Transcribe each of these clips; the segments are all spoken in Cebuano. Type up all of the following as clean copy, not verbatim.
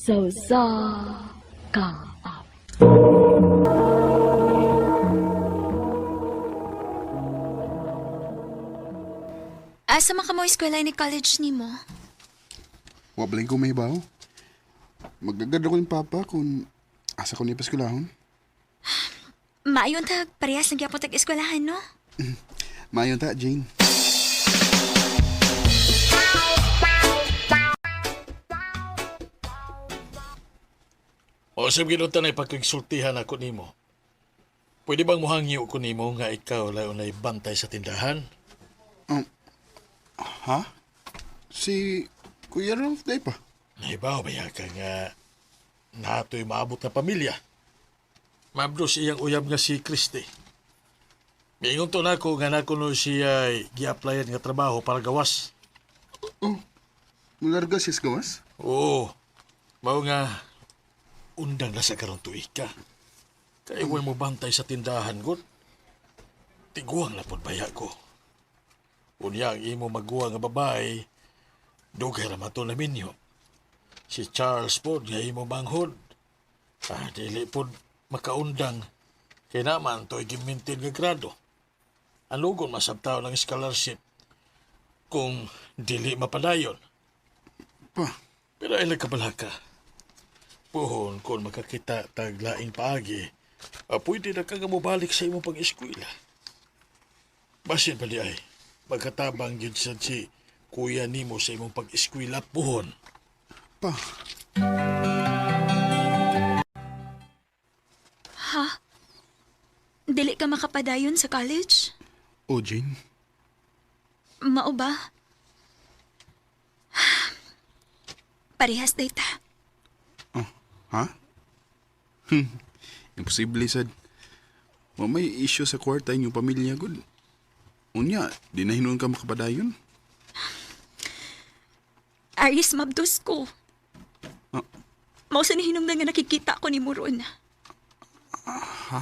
Sa usa ka awit. Asa man ka mo eskwela ni college nimo? Wa balay ko mahibaw. Magagad ako ni Papa kung asa ko niya paskulahon. Maayon tag parehas lang gyapon tag eskwelahan, no? Maayon ta, Jane. O sab ginutan ay pagkigsultihan ako nimo. Pwede bang muhangyo ko nimo nga ikaw layo na bantay sa tindahan? Ha? Si Kuya Ralph day pa. Nahibaw ba ka nga nato'y maabot na pamilya? Mabdos iyang uyab nga si Christy. Miingon to nako nga nako no siya gi-applyan nga trabaho para gawas. Oh, mularga siya sa gawas? Oo. Mao nga undang na sa karon tuig ka. Kay way mo bantay sa tindahan gud. Tiguang na pud baya ko. Unya ang imo maguwang nga babae, dugay ra man to na minyo. Si Charles pod nga imo manghod. Ah, dili pod makaundang. Kay naman to'y gimintin nga grado. Ang lugon masabtaw ng scholarship kung dili mapadayon. Pa, Pero ay nagkabalaka. Puhon, kung makakita tag laing paagi, pwede na ka nga mobalik sa imong pag-eskwela. Basin pa di ay, magkatabang yun sa si kuya nimo sa imong pag-eskwela, puhon. pa. Dili ka makapadayon sa college? Oh, Jane. Mao ba? Parehas day ta. Oh, ha? Imposible sad. Wa may issue sa kwarta inyong pamilya gud. Unya, di na hinuon ka makapadayon. Aris, mabdos ko. Ah. Mao sa nihinungdan nga nakikita ko ni Muron. Ha?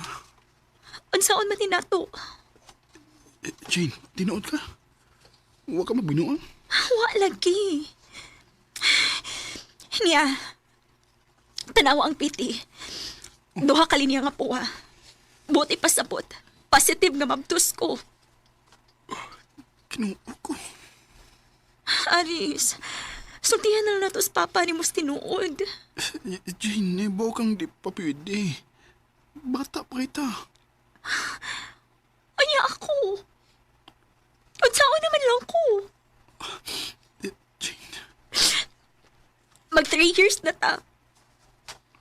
Unsaon man ni nato? Eh, Jane, tinuod ka. Wa ka magbinuang. Wa lagi. Niya, tanawa ang piti. Duha ka linya nga puwa. Buti pasabot. Positive nga mabdos ko. Kinuo ko. Aris, sultihan na lang nato sa papa ni mos tinuod. Eh, Jane, ibaw kang di pa pwede. Bata pa kita. Anya ako. Unsaon naman lang ko. Eh, Jane, Mag 3 years na ta.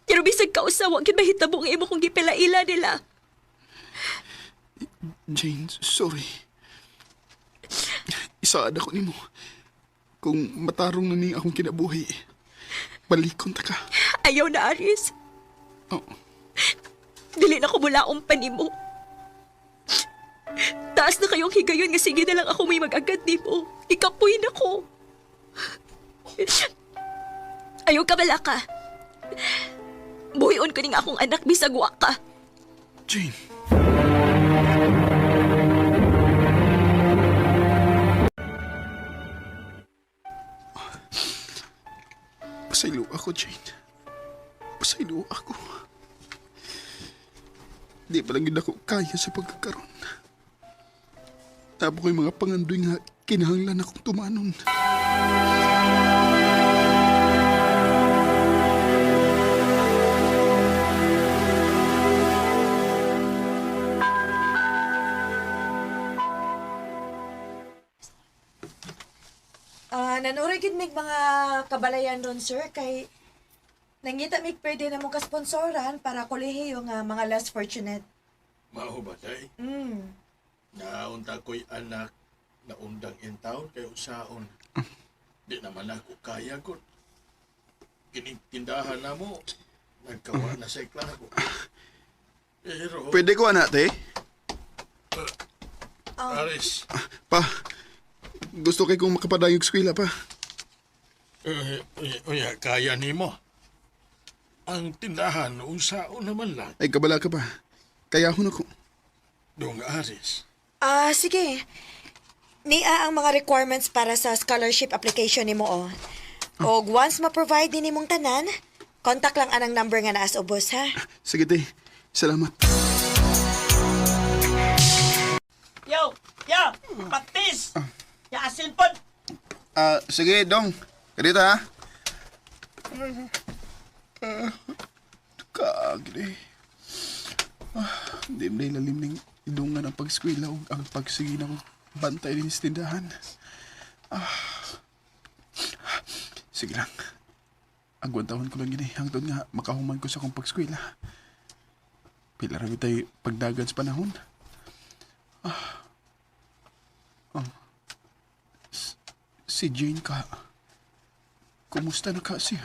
Pero bisag kausa, wa gyud mahitabo ang imo kong gipilaila nila. Jane, sorry. Isaad ako nimo. Kung matarong na ni akong kinabuhi, balikon ta ka. Ayaw na, Aris. Oh, Dili na ko mulaong panimo. Taas na kayong higayon nga sige na lang ako may mag-agad nimo. Ikapoy na ko. Ayaw ka bala ka. Buhion ko ning akong anak bisag wa ka. Jane. Pasaylo ako, Jane. Pasaylo ako. Di pa lang yun ako kaya sa pagkakaroon. Tapo ko yung mga pangandoy nga kinahanglan akong tumanon. Ah, nanuray gid mig mga kabalayan ron sir kay nangita mig pwede na mo kasponsoran para kolehiyo nga mga less fortunate. Mao ba day? Mm. Naunta ko'y anak na undang in town kay usaon. Di naman ako kaya gud. Kining tindahan na mo, nagkawa na sa iklaro. Pero, Pwede ko, anak, te? Aris, Pa, gusto kay kong makapadayog eskwela pa. eh, eh, uya, kaya nimo. Ang tindahan, unsaon naman lang. Ay, kabala ka pa. Kaya ako na ko. Dong Aris, Ah, sige. Nia ang mga requirements para sa scholarship application nimo oh. Og once ma-provide din nimong tanan, Contact lang anang number nga naa sa ubos, ha? Sige, te. Salamat. Yo, yo, practice. Ya asin pod. Sige, Dong. Kadito, ha? Kaagri. Di mo lalim ng idungan ang pag-eskwela o ang pagsige na kong bantay din sa tindahan. Sige lang. Agwantawan ko lang yun eh. Hangtod nga, makahuman ko sa akong pag-eskwela. Pila ra tayo pagdagan sa panahon. Oh. Si Jane ka. Kumusta na ka siya?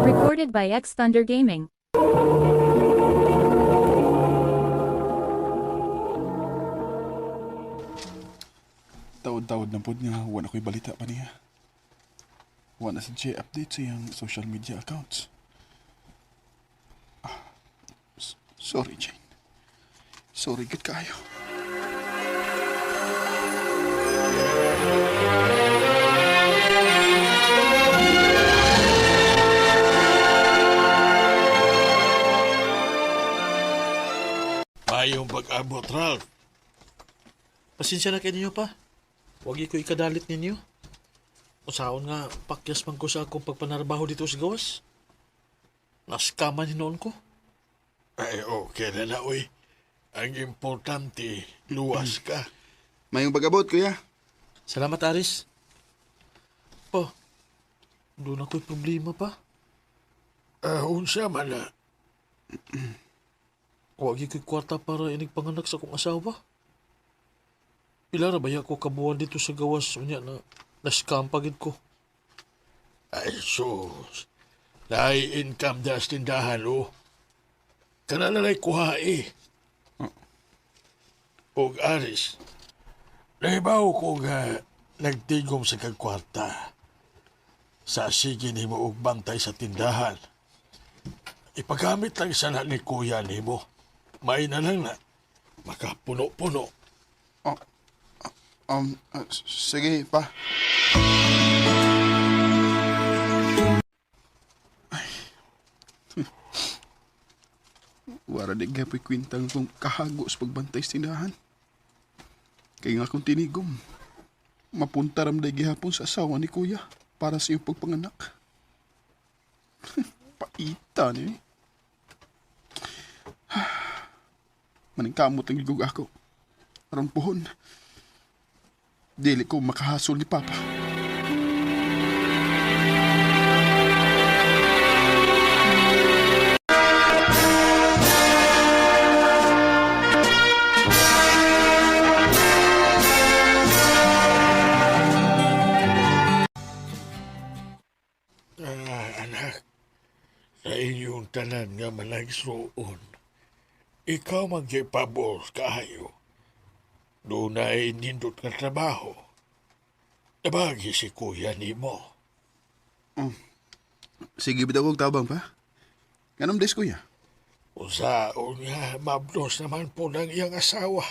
Recorded by X Thunder Gaming. Taod-taod na pod nga wala ko'y balita pa niya. Wala sa siya update sa iyang social media accounts. Sorry, Jane. Sorry, good kayo. Mayong pag-abot, Ralph. Pasensya na kayo ninyo pa. Huwag ko ikadalit ninyo. Usaon nga, pakyas man ko sa akong pagpanarbaho dito sa gawas. Naskaman hinoon ko. Ay, okay na na, uy. Ang importante, luwas ka. Mayong pag-abot, kuya. Salamat, Aris. Pa, doon ako'y problema pa. Unsa man na. Huwag ko'y kwarta para inigpanganak sa akong asawa. Pila ra ba ko kabuan dito sa gawas? Unya na, na-scam pagid ko. Ay, sus. Naay income das tindahan, oh. Kana na la'y kuha, eh. Og Aris, nahibaw ko nga nagtigom sa kagkwarta. Sa sige nimo og bantay sa tindahan. Ipagamit lang sana ni kuya nimo. May na lang na. Makapuno-puno. Oh, sige, pa. Ay. Wara di gapoy kwintang kung kahago sa pagbantay sa tindahan. Kaya nga akong tinigom. Mapunta ram day gihapon sa asawa ni kuya para sa iyong pagpanganak. Paita ni. Maningkamot ang gigug ako. Aron pohon. Dili ko makahasol ni Papa. Anak, sa inyong tanan nga managsuon, ikaw magkipabor kaayo. Doon na ay nindot nga trabaho. Nabagi si kuya nimo. Sige, bitaw kog tabang pa. Ganun des, kuya. Usaon nga, mabdos naman po ng iyang asawa.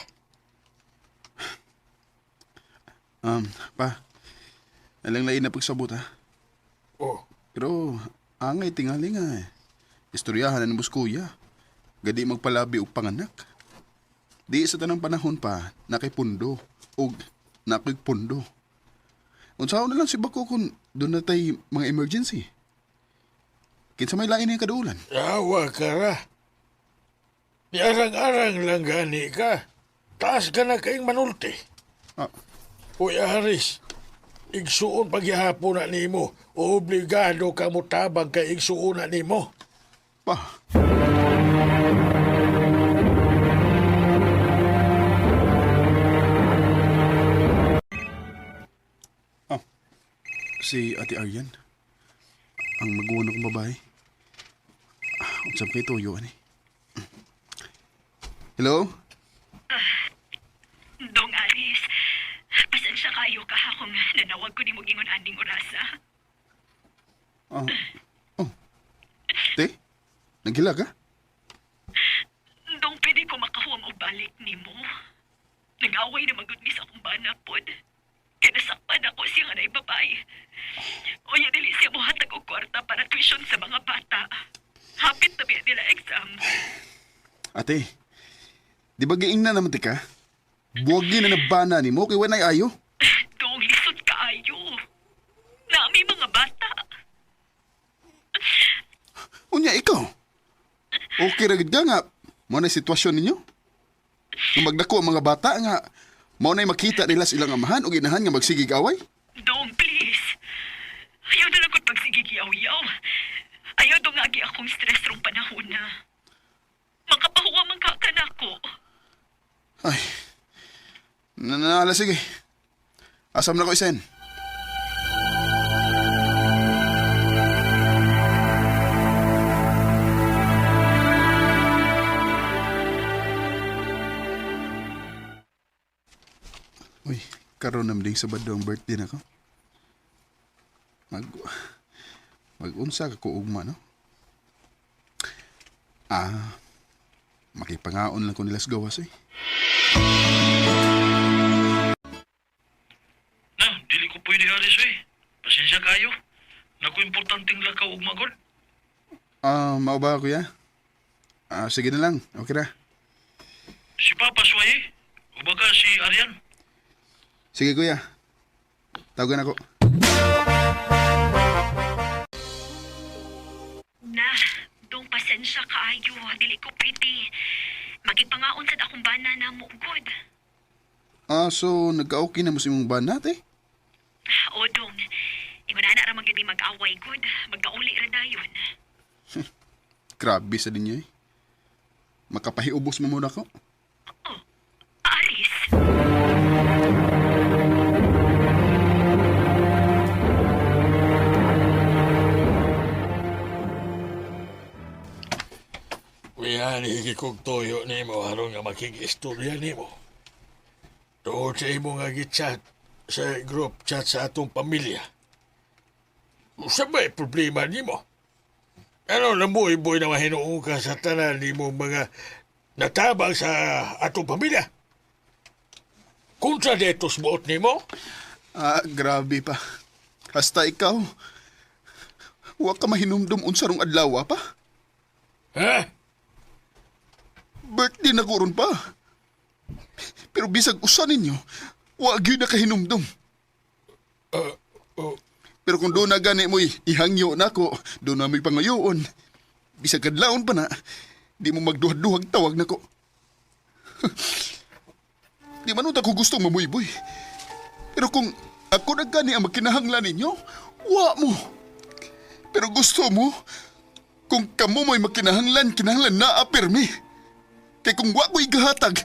Pa, alang lain na pagsabot ha. Oh, Pero, angay tingali nga eh. Istoryahan na ng kuya. Gadi magpalabi og panganak. Di sa tanang panahon pa, nakay pundo. Og nakay pundo. Unsaon na lang si Bako kung doon na tay mga emergency. Kinsa may lain na yung kadulan. awa ka ra. Niarang-arang lang gani ka. Taas ka na kayong manulti. Ah, Uy, Aris, igsuon pagyahapon na nimo. Obligado ka mo tabang kay igsuon na nimo. pa. Ah, si Ate Aryan. Ang maguwan akong babae. Unsam kay tuyo ani. Hello? Dong Aris, pasensya kayo ka kung nanawag ko ni mo gingon aning orasa. Ah. Oh. Te? Naghila ka? Dong pwede ko sitwasyon sa mga bata. Hapit na biya nila exam. Ate, di ba giingna naman ti ka? Buwagi na nabana ni mo kay wanay ayo. Dong, lisod kaayo. Naami mga bata. Unya ikaw. Okay ra gid ka nga mao na sitwasyon ninyo. Kung magdako ang mga bata nga mao na'y makita nila sa ilang amahan o ginahan nga magsigig away. Dong, please. Ayaw na lang ko't pagsigigiyaw-yaw. Ayaw dong agi akong stress rong panahon na. Makapahuwa man ka kanako. Ay. Nanala sige. Asam na ko isen. Uy, karon nam ding Sabado ang birthday na ko. Mag Mag-unsa ka ko ugma, no? Ah, makipangaon lang ko nila sa gawas eh. Na, dili ko pwede alis eh. Pasensya kayo. Naku importanteng lakaw ug magod. Ah, mao ba kuya? Ah, sige na lang. Okay ra. Si Papa Sway eh. O baka si Arian. Sige kuya. Tawagan ako. Na, dong pasensya kaayo. Dili ko pwede. Makipangaon sad akong bana na mo good. Ah, so nagka-okay na mo sa imong banat eh? O dong, ingon na ra man gyud mi mag-away good. Magkauli ra dayon. Grabe sa ninyo eh. Makapahiubos mo muna ako. Oh, Aris. Kuya, higi kong toyo nimo aron nga makig-istorya nimo. Doon sa imo nga gichat sa group chat sa atong pamilya. Usa ba'y problema nimo? Ano nabuhay-buhay na mahinuong ka sa tanan nimo mga natabang sa atong pamilya? Kontra detos buot nimo? Ah, grabe pa. Hasta ikaw. Wa ka mahinumdum unsa rong adlaw pa. Ha? Birthday na ko ron pa. Pero bisag usa ninyo, wa gyud na kahinumdum. Pero kung doon na gani mo'y ihangyo na ko, doon na mo'y pangayoon. Bisag kadlaon pa na, di mo magduhag-duhag tawag na ko. Di man unta ko gustong mamuyboy. Pero kung ako na gani ang magkinahanglan ninyo, wa mo. Pero gusto mo, kung kamo mo'y makinahanglan, kinahanglan na apirmi. Kay kung wa ko'y gahatag,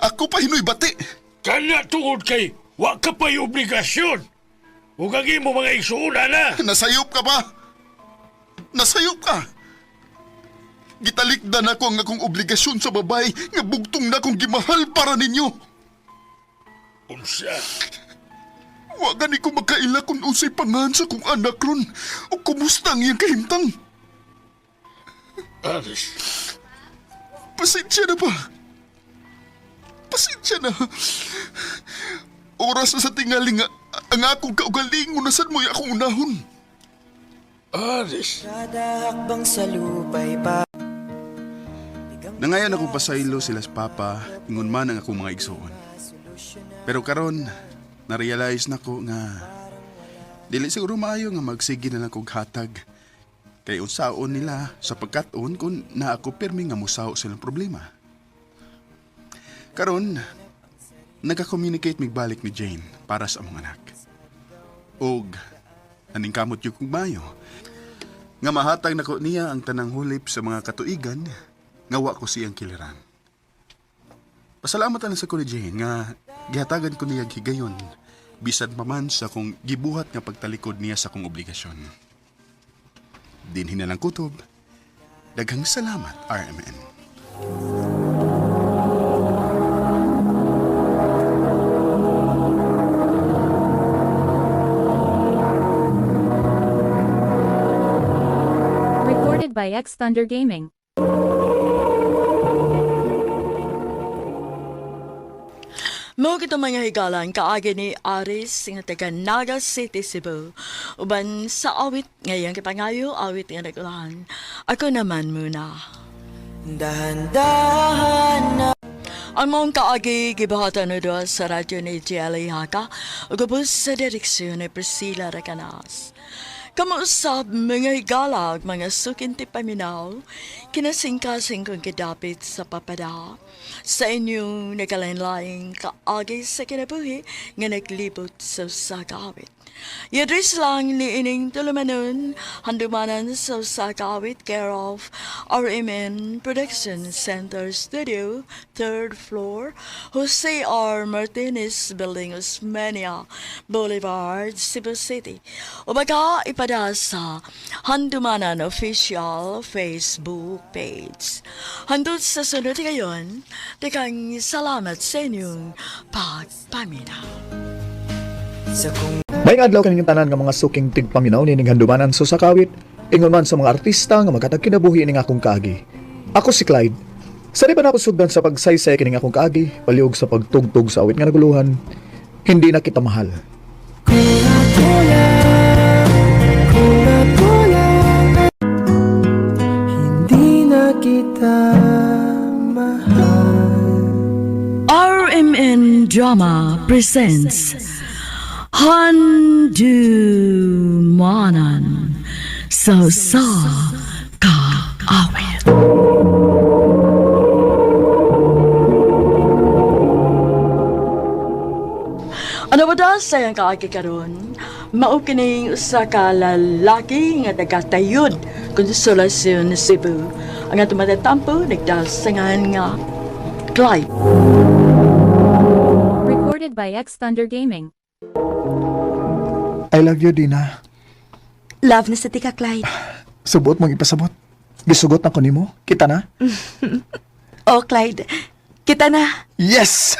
ako pa hinoy bati. Kana tungod kay wa ka pa'y obligasyon. Ug ang imo mga igsuuna na. Nasayop ka pa! Nasayop ka! Gitalikdan ako ang akong obligasyon sa babae nga bugtong na akong gimahal para ninyo. Unsa? Wa gani ko makaila kung unsay pangan sa kong anak ron o kumusta ang iyang kahimtang. Aris. Pasensya na ba? Pasensya na. Oras na sa tingali nga ang akong kaugalingon na sad mo'y akong unahon. Aris. Kada hakbang sa lupa'y pa Nangayon akong pasaylo sila sa papa, ingon man ang akong mga igsuon. Pero karon, na-realize na ko nga dili siguro maayo nga magsige na lang kog hatag. Kay unsaon nila sa pagkat-on kung na ako pirmi nga musaw silang problema. Karon, nagka-communicate migbalik ni Jane para sa among anak. Og aning kamot yung kong mayo. Nga mahatag nako niya ang tanang hulip sa mga katuigan nga wa ko siyang kiliran. Pasalamat na sa ko ni Jane nga gihatagan ko niya higayon bisan pa man sa kong gibuhat nga pagtalikod niya sa kong obligasyon. Dinhi na lang kutob. Daghang salamat, RMN. Recorded by X Thunder Gaming. Mao kita mga higalan kaagi ni Aris nga taga Naga City, Cebu. Uban sa awit ngayang kipangayo, awit nga nagulahan. Ako naman muna. Dahan-dahan na. Ang mong kaagi gibuhatan na doon sa radyo ni Jelly Haka ug ubos sa direksyon ni Priscilla Recanas. Kamuusab mga higala ug mga sukinti paminaw, kinasingkasing kong gidapit sa papada sa inyong nagalain-laing kaagi sa kinabuhi nga naglibot sa usa ka awit. I-address lang ni ining tulumanon, handumanan sa usa ka awit, care of RMN Production Center Studio, 3rd floor, Jose R. Martinez Building, Osmeña Boulevard, Cebu City. O baka ipada sa Handumanan Official Facebook page. Hangtod sa sunod ngayon, daghang salamat sa inyong pagpaminaw. Sa kung May adlaw kaning tanan nga mga suking tigpaminaw nining handumanan sa sakawit, ingon man sa mga artista nga maghatag kinabuhi ning akong kaagi. Ako si Clyde. Sa di pa na ako sugdan sa pagsaysay kining akong kaagi, palihog sa pagtugtog sa awit nga naguluhan, hindi na kita mahal. Kung ako lang, hindi na kita mahal. RMN Drama presents Handumanan sa Sa Kaawit. Ano ba da sa iyang kaagi karon? Mao kining usa ka lalaki nga nagatayod Consolacion, Cebu. Ang atong matatampo nagdasangan nga Clyde. Recorded by X Thunder Gaming. I love you, Dina. Love na sa tika, Clyde. Subot mong ipasabot. Gisugot na ko nimo. Kita na? Oh, Clyde. Kita na. Yes!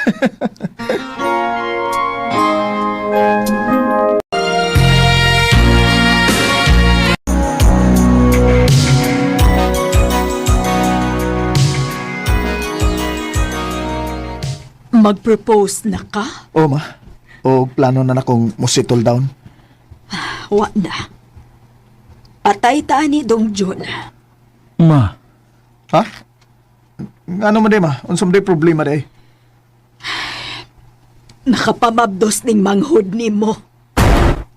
Mag-propose na ka? O ma, o plano na nakong mo settle down. Wa na. Patay ta ni Dong Jun. Ma, Ha? Ano man di ma? Unsa man di problema di? Nakapamabdos ning manghod nimo.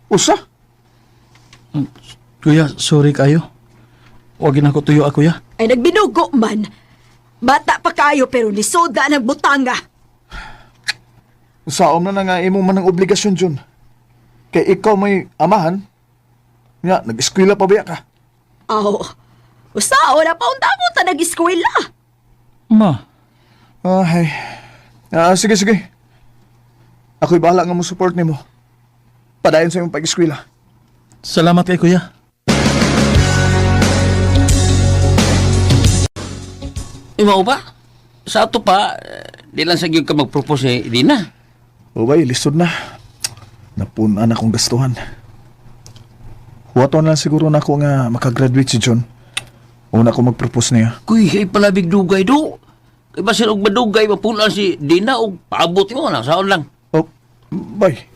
Usa? Kuya, sorry kayo. Wag na ko tuyo ako, kuya. Ay nagbinugo man. Bata pa kayo pero nisoda ng butanga. Usaom na na nga imo man ang obligasyon Jun. Kay ikaw may amahan. Nga, nag-eskwela pa ba ka? Aw. Usa wala pa unta mo ta nag-eskwela. Ma, Ay. Ah, sige, sige. Ako'y bahala nga mo support nimo. Padayon sa imong pag-eskwela. salamat kay kuya. Imaw ba? Sa ato pa, eh, di lang sa gyud ka mag-propose eh, di na. O bay, lisod na. Napunan akong gastuhan. Huwaton lang siguro na ako nga makagraduate si John. Una ko mag-propose niya. Kuy, ay palabig dugay do. Kay basin og madugay mapunan si Dina og paabot mo na saon lang. Oh, bay.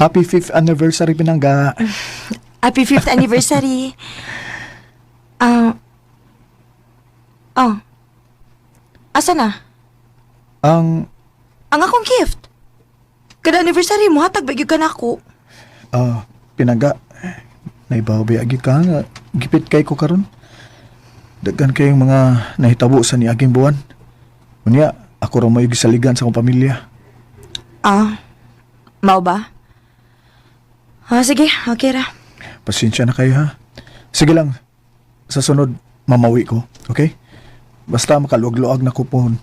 Happy 5th anniversary, Pinangga. Happy 5th anniversary. Ah. Oh. Asa na? Ang, Ang akong gift. Kada anniversary mo, hatag ba gyud ka na ako? Pinangga, naibaw ba agi ka nga, gipit kay ko karon. Daghan kayong mga nahitabo sa niaging buwan. Unya, ako ra may gisaligan sa akong pamilya. Ah. Mao ba? Ah, sige, okay ra. Pasensya na kayo ha. Sige lang, sa sunod, mamawi ko, okay? Basta makaluag-luag na ko pohon.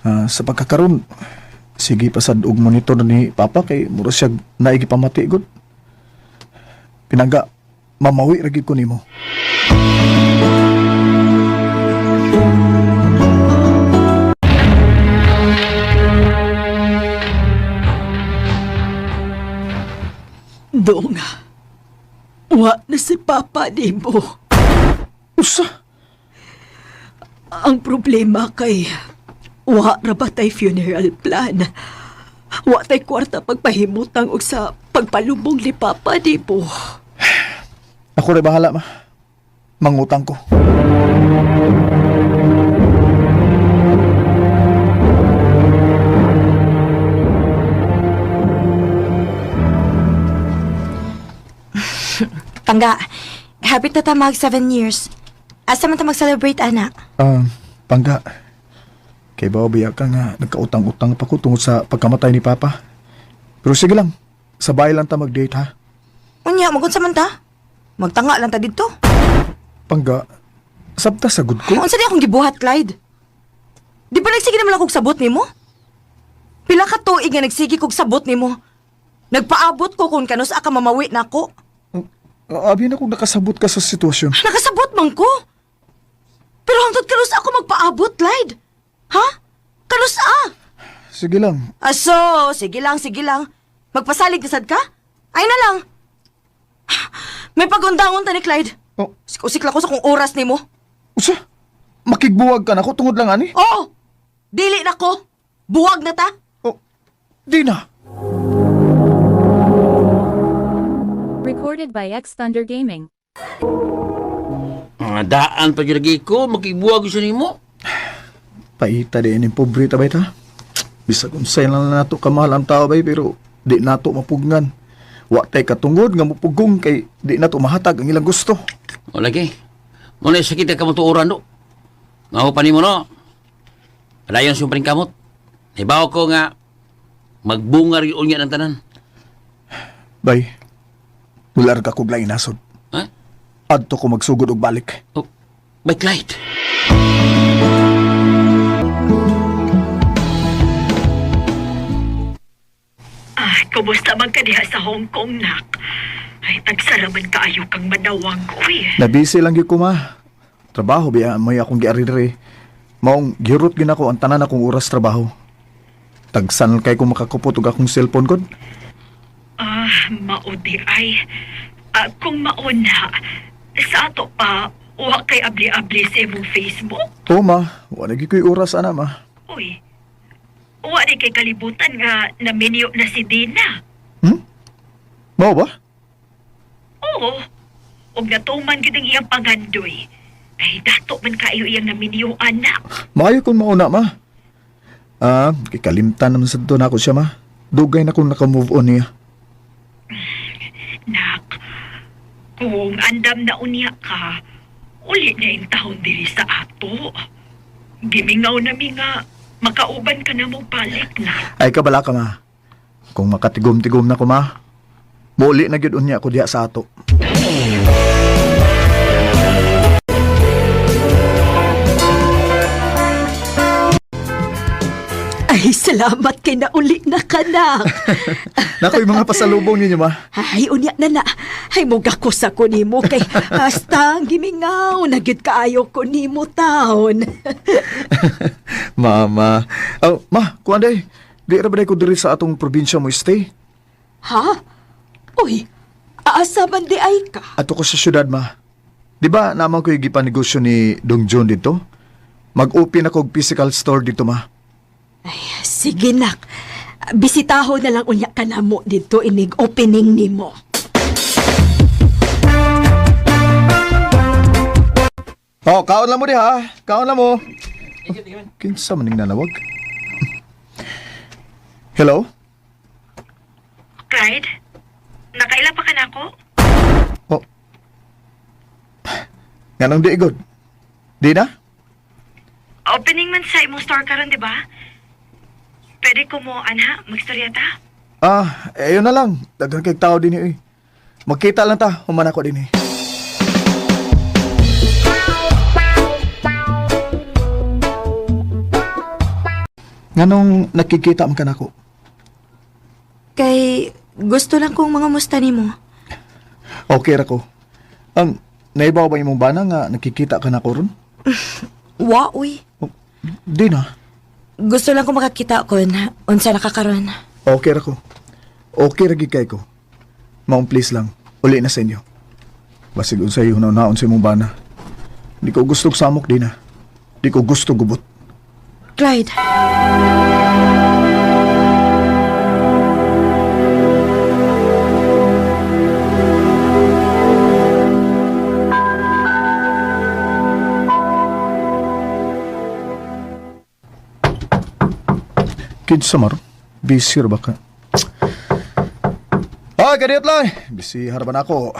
Ah, sa pagkakaroon, sige pasad og monitor ni Papa kay mura siya naigi pamati gud. Pinangga, mamawi ra gid ko nimo. Dong, wa na si Papa nimo. Usa! Ang problema kay wa ra ba tay funeral plan? Wa tay kwarta pagpahimutang og sa pagpalubong ni Papa nimo. Ako rin bahala, ma. Mangutang ko. Pangga, happy ta ta mag 7 years. Asa man ta mag-celebrate, ana? Ah, pangga. Kay ba biya ka nga nagkautang-utang pa ko tungod sa pagkamatay ni Papa. Pero sige lang, sa bahay lang ta mag-date ha. Unya, magunsa man ta? Magtanga lang ta didto. Pangga, sabta sagud ko. Unsa di akong gibuhat, Clyde? Di ba nagsige naman akong sabot nimo? Pila ka tuig nga nagsige kog sabot nimo? Nagpaabot ko kung kanus-a ka mamawi nako. Abi na kung nakasabot ka sa sitwasyon. Nakasabot man ko. Pero hangtod kanus-a ko magpaabot, Clyde? Ha? Kanus-a? Sige lang. Aso, sige lang, sige lang. Magpasalig ka sad ka? Ay na lang. May pagundangon ta ni Clyde. Oh, Usik lang ko sa kung oras nimo. usa. Makigbuwag ka na ko tungod lang ani. Oo! Dili na ko. Buwag na ta. Oh, di na. Recorded by X Thunder Gaming. Mga daan pa dyan lagi ko, makibuwag sa nimo. Paita din yung pobre ta bay ta. Bisag unsay lang nato kamahal ang tao bay pero di nato mapugngan. Wa tay katungod nga mupugong kay di nato mahatag ang ilang gusto. O lagi, muna sakit ka kamatuoran do. Nga pa nimo no. Padayon siyong kamot. Ibaw ko nga, magbunga rin unya ng tanan. Bay, mular ka kog laing nasod. Ha? Adto ko magsugod og balik. Oh, by Clyde. Ah, kumusta man ka diha sa Hong Kong, nak? Ay, tagsaraman kaayo kang manawag, uy. Nabisi lang gyud ko ma. Trabaho biya may akong giari diri. Maong girot gyud ako ang tanan akong oras trabaho. Tagsan kay ko makakupot og akong cellphone god. Ah, mao di ay. Ah, kung mauna, sa ato pa, wa kay abli-abli sa imong Facebook? O ma, wala gyud ko'y oras ana ma. Uy, wa di kay kalibutan nga naminyo na si Dina. Hmm? Mao ba? Oo, ug natuman gyud ang iyang pangandoy. Ay, dato man kaayo iyang naminyo, anak. Maayo kung mauna ma. Ah, kikalimtan naman sa na ako siya ma. Dugay na kung naka-move on niya. Nak, kung andam na unya ka, uli na yung taon diri sa ato. Gimingaw na mi nga, makauban ka na mo balik na. Ay kabala ka ma. Kung makatigom-tigom na ko ma, muli na gyud unya ko diha sa ato. Ay, salamat kay nauli na ka na. Nakoy mga pasalubong ninyo ma. Ay, unya na na. Ay, muga ko sa kunimo kay hasta ang gimingaw na gyud kaayo ko nimo taon. Mama. Oh, ma, kuan day. Di ra ba day ko diri sa atong probinsya mo stay? Ha? Uy, aasa man di ay ka? Ato ko sa syudad, ma. Di ba naman ko yung gipanegosyo ni Dong John dito? Mag-open ako og physical store dito, ma. Ay, sige nak. Bisitaho na lang unya ka na mo dito inig opening nimo. Oh, kaon lang mo di ha. Kaon lang mo. Kinsa man ning nanawag? Hello? Clyde, nakaila pa ka na ako? Oh. Nganong di igod? Di na? Opening man sa imong store karon, di ba? Pwede ko mo, anha, magstorya ta? Ah, ayun na lang. Daghan kay tao din eh. Magkita lang ta, human ako din eh. Nganong nakikita man ka nako? Kay gusto lang kong mga musta nimo. Okay ra ko. Ang naibaw ba imong bana nga nakikita ka nako ron? Wa, uy. Oh, di na. Gusto lang kong makakita kon unsa nakakaron. Okay ra ko. Okay ra gid kay ko. Maong please lang, uli na sa inyo. Basig unsay hunaw-naon sa imong bana. Di ko gusto og samok din na. Di ko gusto gubot. Clyde. Kids sa maro, busy ra ba ka? Ah, kadiyot lang. Busy harapan ako.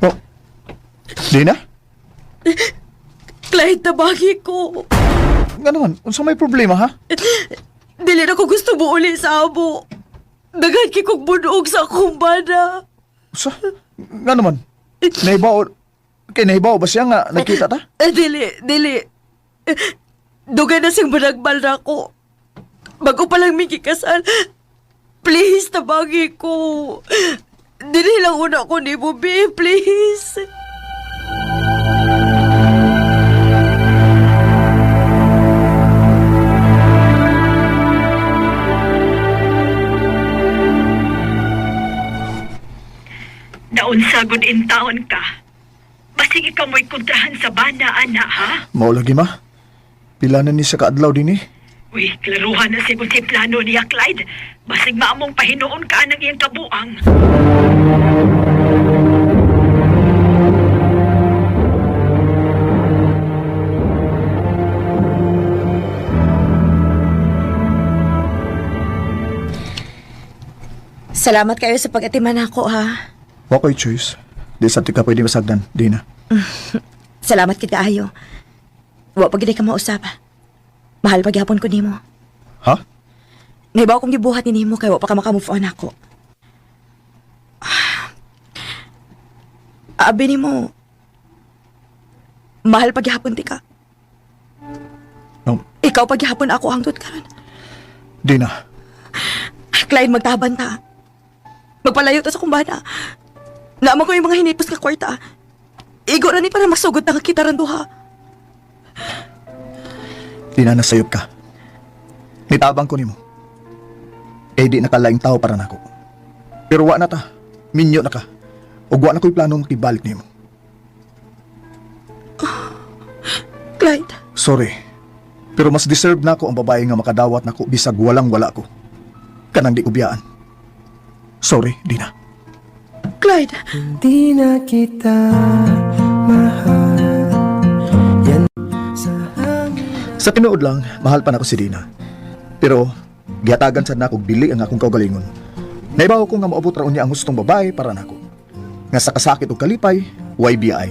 Oh. Dina? Clyde, tabagi ko. Nga naman, unsa may problema ha? Dili na ko gusto mo uli sa amo. Daghan kay kong bunog sa akong bana. Usa? Nga naman? Nahibaw, kay nahibaw ba siya nga nagkita ta? Eh, dili, dili. Eh, dugay na siyang banagbal na ako. Bago pa lang mikikasal. Please, tabagi ko. Dili lang una ko ni mo, babe. Please. Naunsa gud in taon ka. Basig ikaw mo'y kontrahan sa bana, ana, ha? Mao lagi ma. Pila na ni sa kaadlaw din eh. Uy, klaruhan na siguro si plano niya, Clyde. Basig maamong pahinuon ka ng iyang kabuang. Salamat kayo sa pag-atiman ako, ha. Wa ko'y choice. Di sa ti ka pwede masagdan, Dina. Salamat kid kaayo. Wa pa gid ka mausap. Mahal pagyapon ko nimo. Ha? Naibaw kong gibuhat ni nimo kay wa pa ka maka-move on ako. Abi nimo. Mahal pagyapon ti ka. No, Ikaw pagyapon ako hangtod karon. Dina. Clyde, magtaban ta. Magpalayo ta sa kumbana. Naman ko yung mga hinipos nga kwarta. Igo ra ni para magsugod na kita ran duha. Dina, nasayop ka. Nitabang ko nimo. Eh di nakalaing tao para nako. Pero wa na ta. Minyo na ka. Ug wa na ko'y planong makibalik nimo. Clyde, Sorry. Pero mas deserve nako ang babae nga makadawat nako bisag walang wala ko. Kanang di ko biyaan. Sorry, Dina. Clyde. Hindi na kita mahal. Yan sa hangin. Sa tinuod lang, mahal pa nako si Dina. Pero gihatagan sad nako og dili ang akong kaugalingon. Naibaw ko nga moabot ra unya ang hustong babae para nako. Nga sa kasakit ug kalipay, YBI.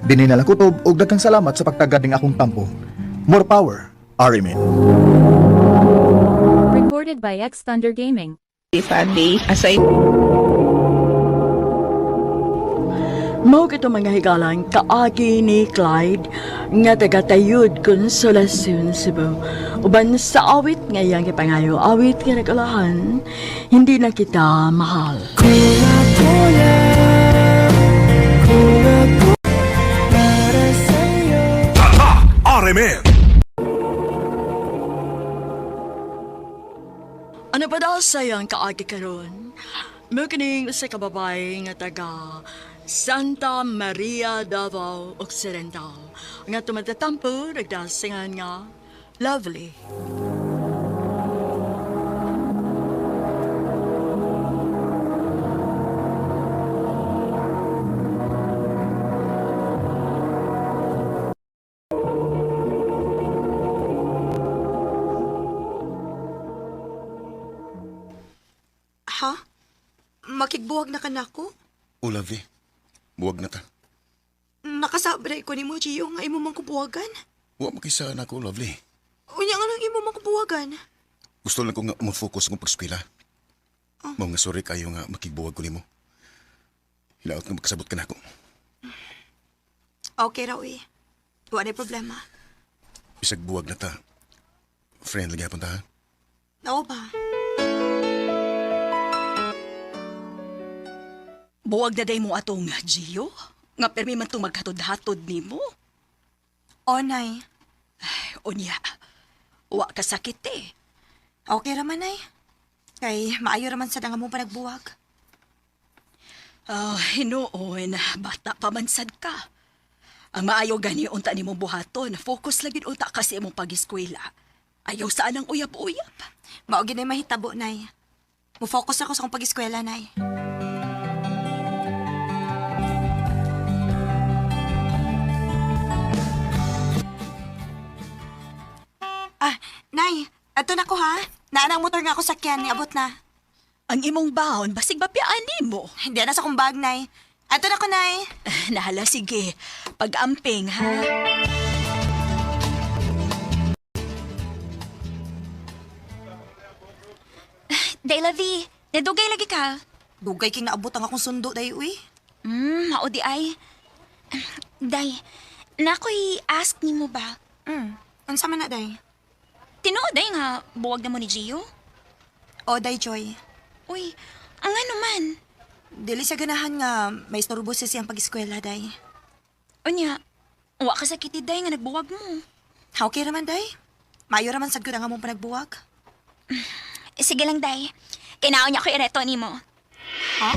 Dinhi na lang kutob og daghang salamat sa pagtagad ning akong tampo. More power, RMN. Recorded by X Thunder Gaming. Mao kito mga higalan kaagi ni Clyde nga taga-tayud Consolacion, Cebu. Uban sa awit nga iyang gipangayo, awit nga nagulahan, hindi na kita mahal. Kung ako lang, kung ako para sa'yo. RMN. Ano pa daw sayang kaagi karon? Mao kining usa ka babae nga taga Santa Maria Davao Occidental nga tumatatampo nagdasingan nga lovely. Ha? Makigbuwag na ka nako? O, lovely. Buwag na ta. Nakasabi ko ni mo, Gio, nga imo mang kubuwagan. Wa makisa na ako, lovely. Unya nga nang imo mang kubuwagan. Gusto lang ko nga mo-focus kong pagskwela. Mao nga sorry kayo nga makigbuwag ko nimo. Hilaot nga makasabot ka nako. Okay raw eh. Wa na problema. Bisag buwag na ta. Friend lagi hapon ta ha? Nao ba? Buwag na day mo atong Gio. Nga permi man itong maghatod-hatod nimo. O, nay. Unya, wa ka sakit eh. Okay raman ay. Kay maayo raman sad ang among panagbuwag. Oh, hinuon, bata pa man sad ka. Ang maayo gani unta nimo buhaton, focus lagi unta kasi imong pag-eskwela. Ayaw saan ang uyab-uyab. Mao gid nay mahitabo nay. Mo-focus ako sa akong pag-eskwela nay. Ah, Nay, ato na ko ha. Naanang motor nga ako sakyan, niabot na. Ang imong baon, basig bapiyaan nimo. Hindi na sa akong bag, Nay. Ato na ko, Nay. Nahala, sige. Pag-amping, ha? Day Lavi, nadugay lagi ka. Dugay king naabot ang akong sundo, day, uy. Mao di ay. Day, nakoy ask nimo ba? Unsa man na, day? Tinuod day nga buwag na mo ni Gio? O, day, Joy. Uy, ang ano man? Dili siya ganahan nga may istorbo siya siyang pag-eskwela, day. Unya, wa ka sakit day nga nagbuwag mo. Okay raman, day. Maayo raman sad gud ang among panagbuwag. Sige lang, day. Kinaon niya ko ireto nimo. Ha?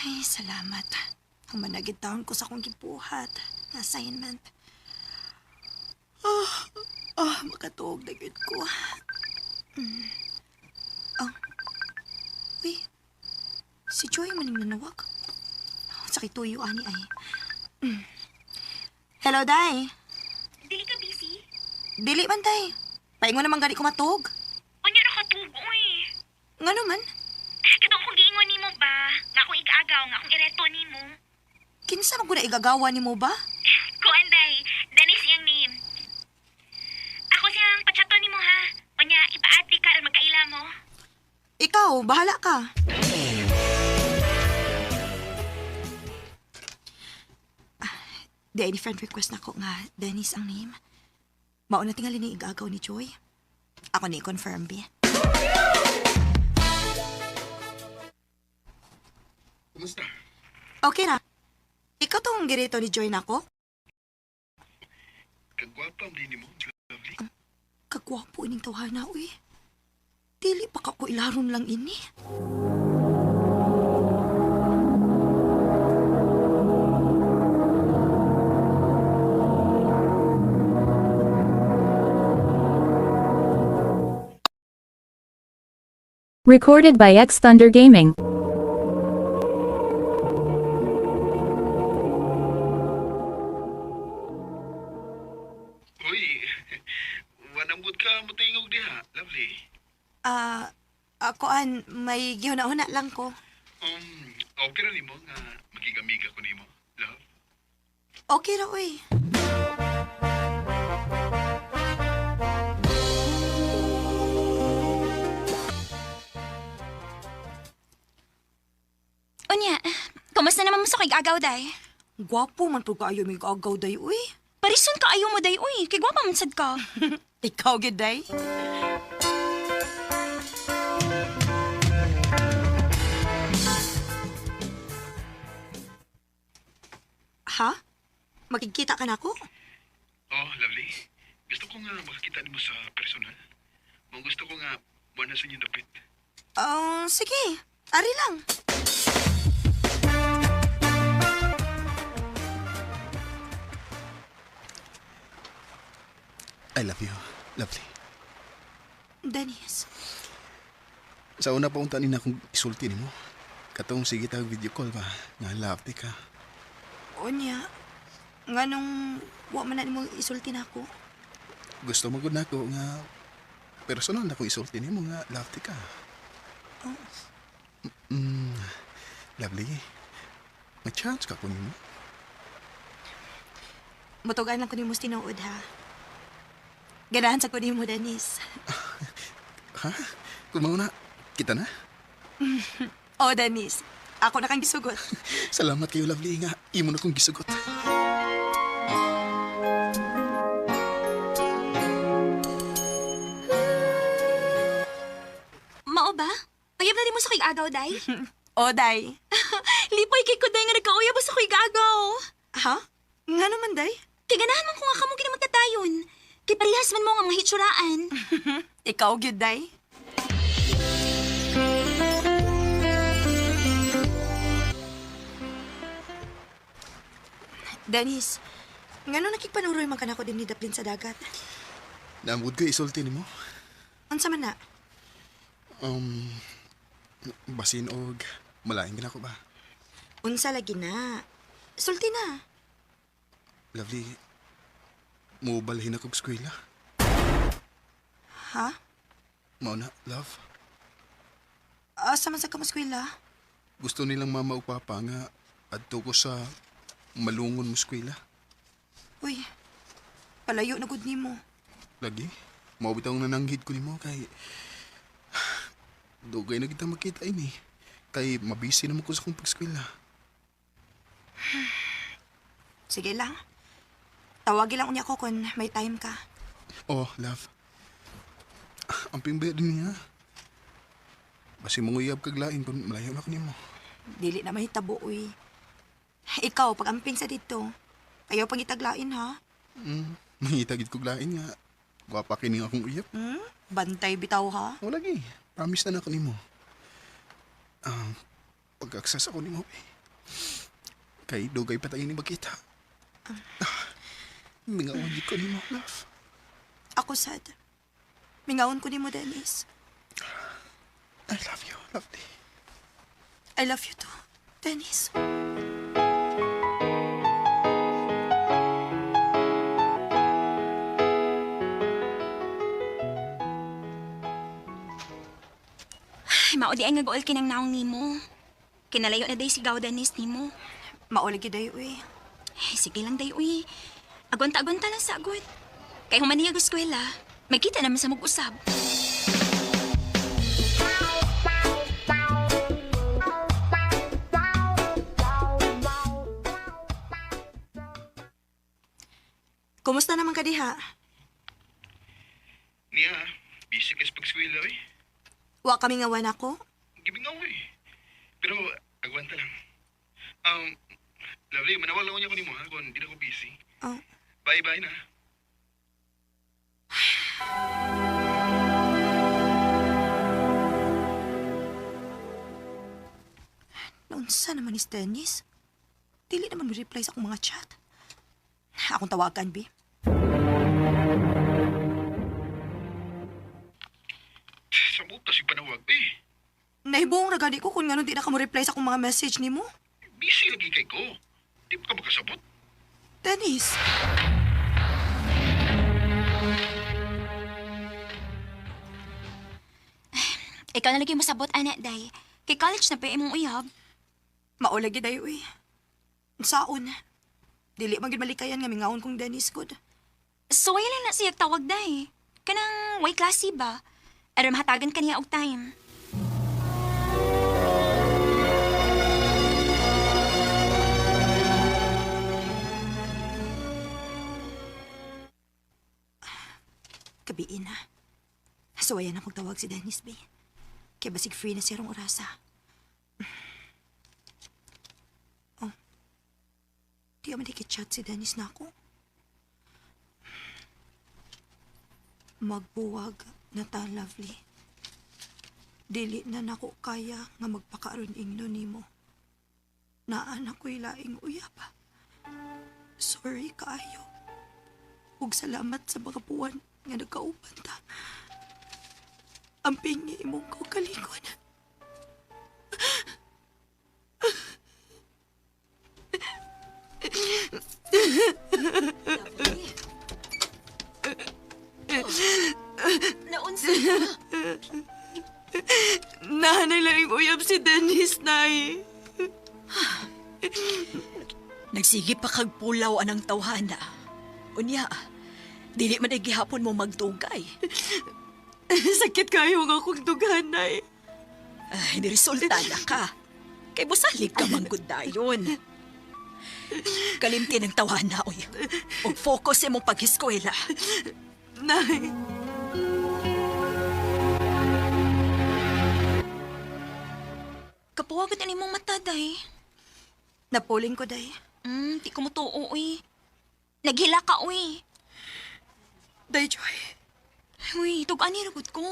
Ay, salamat. Ang managid taon ko sa akong gibuhat. nga Assignment. Ah, makatuog na gyud ko. Mm. Ah. Uy, si Joy maning nanawag. Sakit tuyo ani ay. Mm. Hello, Day. Dili ka busy? Dili man, Day. Paingon naman gani ko matuog. Unya ra ka tugo eh. Ngano man? Katong kong giingon nimo ba? Nga akong igaagaw, nga akong ireto nimo. Kinsa man ko na igagawa nimo ba? Kuan day, Dennis iyang name. Ako siyang patsato nimo ha. Unya ipaati ka aron magkaila mo. Ikaw, bahala ka. Ah, Di any friend request na ko nga Dennis ang name. Mauna tingali ni igagaw ni Joy. Ako ni confirm bi. Kumusta? Okay na. Ikaw tong girito ni Joy nako? Kagwapa ang din mo, lovely. Kagwapo ining tawhana, uy. Dili pa ka ko ilaron lang ini. Recorded by X Thunder Gaming. Uy, wananggod ka mutingog diha, lovely. Ah, akoan may gihuna-huna lang ko. Okay ra nimo nga magigamiga ko nimo, love. Okay ra, uy. Unya, kumusta naman mo sa kay agaw day? Gwapo man pud kaayo may agaw day, uy. Parison ka ayo mo day uy, kay gwapa man sad ka. Ikaw gid day. Ha? Makikita ka na ako? Oh, lovely. Gusto ko nga makakita nimo sa personal. Mong gusto ko nga buwan na sa inyong dapit. Ah, sige. Ari lang. I love you, lovely. Dennis. Sa una pa unta ni na akong isulti nimo. Katong sige tag video call ba, nga love ti ka. Unya. Nganong wa man na nimo isulti na ako. Gusto mo gud nako nga personal na ko isulti nimo nga love ti ka. Oh. Mm, lovely. May chance ka ko nimo. Mutugan lang ko nimo sa tinuod ha. Ganahan sa ko nimo, Dennis. Ha? Kung mauna, kita na. Oh, Dennis. Ako na kang gisugot. Salamat kayo, lovely nga. Imo na kong gisugot. Mao ba? Payab na mo sa kay agaw day? O, day. Lipay kay ko day nga nagkauyab sa ko'y gagaw. Ha? Nga naman, day? Kay ganahan man ko nga kamo ginamagkatayon. Kay parehas man mo nga mga hitsuraan. Ikaw gyud, day. Dennis, ngano nakigpanuroy man kanako din ni Daplin sa dagat? Naamod ko isulti nimo. Unsa man na? Um, basin og malain gina ko ba? Unsa lagi na? Sulti na. Lovely, mubalhin ako og eskwela. Ha? Mao na, love. Asa man sa kamuskwela? Gusto nilang mama ug papa nga adto ko sa malungon mo eskwela. Uy, palayo na gud nimo. Lagi, mao bitaw ang nananghid ko nimo kay dugay na kita makita ini. Kay mabisi naman ko sa akong pag-eskwela. Sige lang. Tawagin lang unya ko kung may time ka. Oh, love. Ang pingbayad din niya. Basi manguyab kag lain kung malayo na ko nimo. Dili na mahitabo, uy. Ikaw, pag amping sa dito, ayaw pang itaglain, ha? Mangita gid kog lain nga. Gwapa kini nga akong uyab. Hmm? Bantay bitaw, ha? Wala gi. Promise na nako nimo. Ah, pag-access ako nimo. Eh. Kay dugay pa tayo ni magkita. Ah, mingawan gid ko nimo, love. Ako sad. Mingawon ko nimo, Dennis. I love you, lovely. I love you too, Dennis. Ay, mao di ay nga gool kinang naong nimo. Kinalayo na day si Gaw Danis nimo. Mauli gid ay, uy. Ay, sige lang day uy. Agunta-agunta lang sa agot. Kay human niya eskwela, magkita naman sa mag-usab. Kumusta naman ka diha? Niya, busy ka sa pag-eskwela eh. Wa kami nga ako? Gibingaw eh. Pero agwanta lang. Lovely, manawag lang niya ko nimo ha kung di na ko busy. Oh. Bye-bye na. Naunsa naman ni Dennis? Dili naman mo reply sa akong mga chat. Akong tawagan, bi. Sa butas yung panawag eh. Nahibuong ra gani ko kung nganong di na ka mo reply sa akong mga message nimo. Busy lagi kay ko. Di pa ka makasabot. Dennis. Ikaw na lagi masabot, ana, day. Kay college na pa imong uyab. Maula gid ay uy. Saon? Dili man gid malikayan nga mingaon kong Dennis good. So, wala lang na siya tawag, day. Kanang way klase ba? Aron mahatagan ka niya og time. Kabiin na. Suwayan na magtawag si Dennis B. Kaya basig free na siya rong orasa. Oh. Di man chat si Dennis na ako. Magbuwag na ta, lovely. Dili na nako kaya nga magpakaroon ingno nimo. Naan ako'y laing uyab. Sorry kaayo. Ug salamat sa mga buwan nga nagkauban ta. Ang pingi imong kaugalingon. Naunsa ka? Nahanay laing uyab si Dennis, nay. Nagsige pa kag pulaw anang tawhana. Unya, dili man ay gihapon mo magdugay. Sakit kayo nga akong dughan, nay. Ay, niresulta na ka. Kay busalig ka manggod dayon. Kalimti ng tawhana, oy. Og focus imong pag-eskwela. Nay. Nagbuwagod ani mong mata, day. Napuling ko, day. Di ko motuo, uy. Naghila ka, uy. Day, Joy. Uy, tug-ani ra gud ko.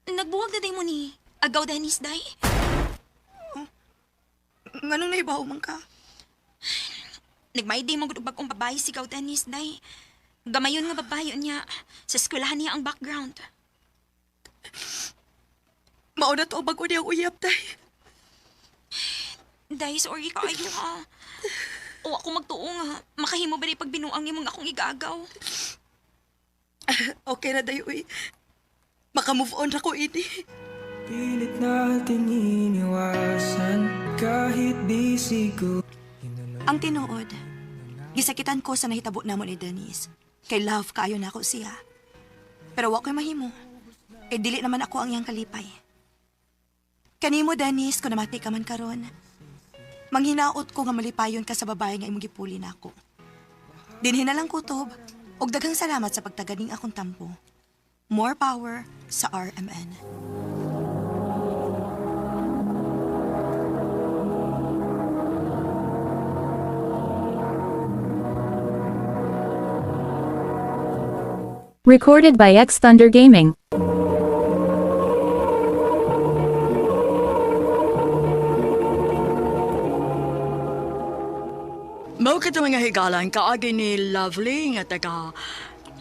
Nagbuwag na day mo ni Agaw Dennis, day. Nganong naibaw man ka? Nagmay day mo gud og bag-ong babae si Gaw Dennis, day. Gamayon nga babae niya. Sa eskwelahan niya ang background. Mauna to bago niyang uyab, day. Day, sorry kaayo ha. O ako magtuo nga. Makahimo ba di pagbinuang imong akong igaagaw? Okay na, day, uy. Maka-move on ra ko, ini. Pilit natin iniwasan kahit busy ko. Ang tinuod, gisakitan ko sa nahitabo namo ni Dennis. Kay love kaayo nako siya. Pero wa ko'y mahimo. Kay dili naman ako ang iyang kalipay. Kanimo, Dennis, kung namati ka man karon, manghinaot ko nga malipayon ka sa babae nga imong gipuli nako. Dinhi na lang kutob, ug daghang salamat sa pagtaganing akong tampo. More power sa RMN. Recorded by X Thunder Gaming. Mao kato mga higalan kaagi ni Lovely nga taga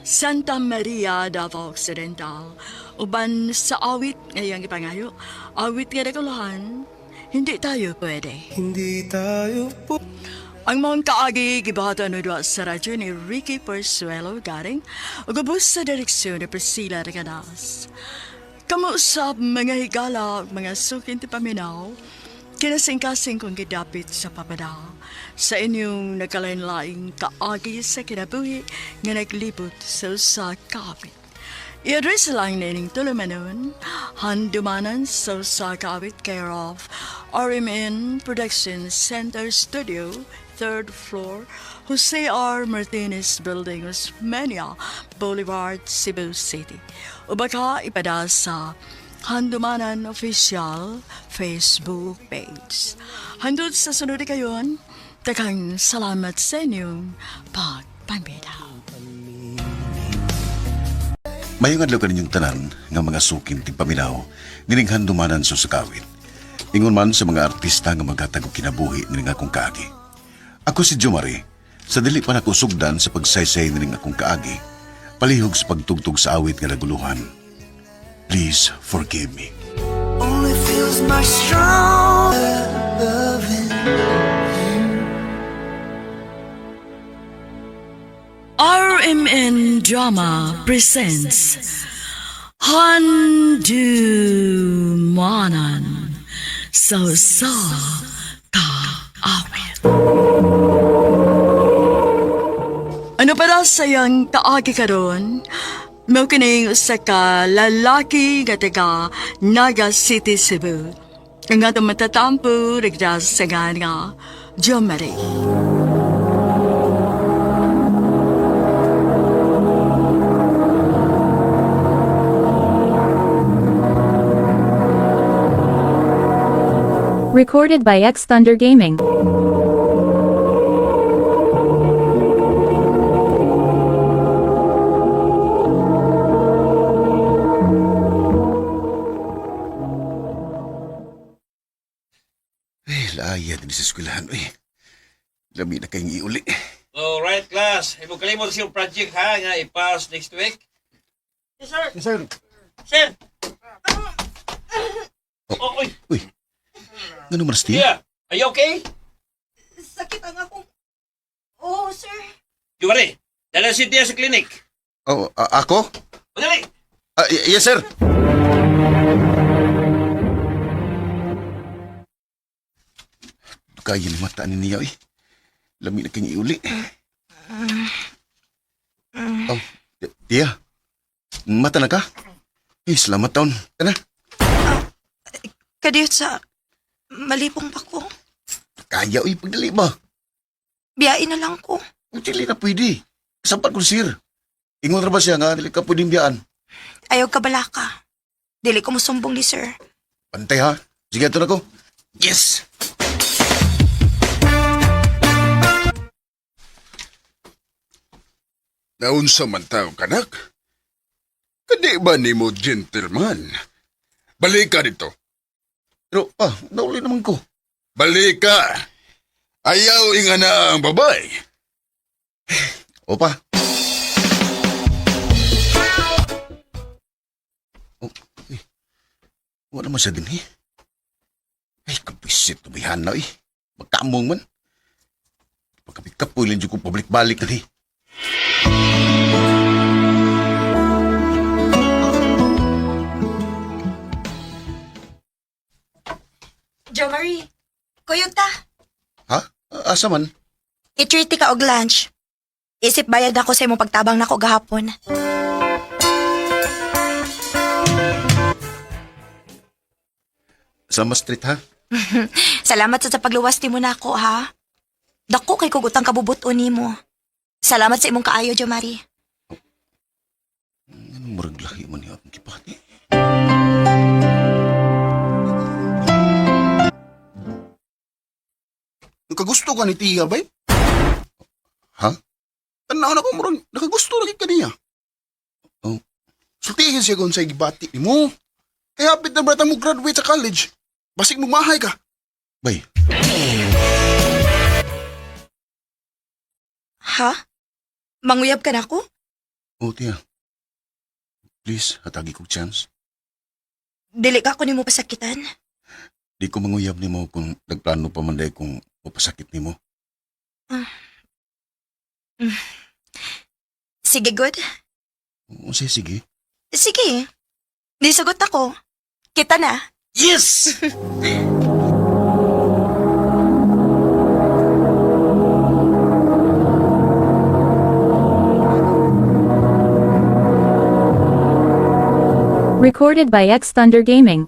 Santa Maria, Davao Occidental. Uban sa awit ngayong ipangayo, awit nga naguluhan, hindi tayo pwede. Hindi tayo po. Ang mga kaagi gibahatan no duwa sa radyo ni Ricky Persuelo Garing ug ubos sa direksyon ni Priscilla Reganas. Kamuusap mga higala ug mga sukin ti paminaw, kinasingkasing kong gidapit sa papada sa inyong nagkalain-laing kaagi sa kinabuhi nga naglibot sa usa ka awit. I-address lang nining tulumanon, handumanan sa usa ka awit care of RMN Production Center Studio, third floor, Jose R. Martinez Building, Osmeña Boulevard, Cebu City. O baka ipada sa Handumanan Official Facebook page. Handod sa sunod kayon, daghang salamat sa inyong pagpambitaw. Mayong adlaw kaninyong tanan nga mga suking tigpaminaw nining handumanan sa sakawit. Ingon man sa mga artista nga maghatag og kinabuhi nining akong kaagi. Ako si Jomari, sa dili pa nako sugdan sa pagsaysay nining akong kaagi. Palihog sa pagtugtog sa awit nga naguluhan. Please forgive me. Only feels much stronger loving. RMN Drama presents Handumanan sa sa kaawit. Ano para sa iyang kaagi karon? Mao kining usa ka lalaki nga taga Naga City, Cebu. Ang atong matatampo rigda sa nga Jomari. Recorded by X Thunder Gaming. Eh, laaya din sa eskwelahan. Eh, lami na kayong iuli. Alright, class. Imo kalimot sa iyong project ha nga i-pass next week. Yes, sir. Yes, sir. Sir. Oh, oy. Uy, ngano man Steve? Yeah. Are you okay? Sakit ang akong... Oh, sir. Jumari, dala si Tia sa clinic. Oh, ako? Madali. Yes, sir. Kaya ni mata ni niya, eh. Lami na kayong iuli. Oh, Tia. Mata na ka? Eh, salamat taon. Tana. Kadiyot sa... Malipong pa ko. Kaya, uy, pagdali ba? Biyain na lang ko. Kung dili na pwede. Kasampan ko, sir. Ingon ra ba siya nga, dili ka pwedeng biyaan? Ayaw ka balaka. Dili ko musumbong ni sir. Pantay ha. Sige, ato na ko. Yes! Naunsa man tao kanak? Kadi ba nimo gentleman? Balik ka dito. Pero, pa, nauli naman ko. Balik ka. Ayaw inga na ang babay. Opa. Oh, eh. Wala naman siya din eh. Ay, kapisit tumihan na eh. Magkamong man. Pagkapit-kapoy lang dyan ko pabalik-balik na eh. Jo Marie, kuyog ta. Ha? Asa man? I-treat ka og lunch. Isip bayad ako sa imong pagtabang nako gahapon. Sa street ha? Salamat sa pagluwas nimo nako ha. Dako kay kog utang kabubuton nimo. Salamat sa imong kaayo, Jo Marie. Anong murag lahi man niya akong kipati? Nakagusto ka ni Tia, bay? Ha? Tanaw na ko, murag, nakagusto na kay kaniya. Oh. Sultihin siya kung sa gibati ni mo. Kaya hapit na brata mo graduate sa college. Basig mahay ka. Bay, Ha? Manguyab ka nako? oh tiya. Please, hatagi kog chance. Dili ka ko nimo pasakitan. Di ko manguyab nimo kung nagplano pa man dahil kung mapasakit nimo. Sige, good. Unsay sige. Sige. Di sagot ako. Kita na. Yes! Recorded by X Thunder Gaming.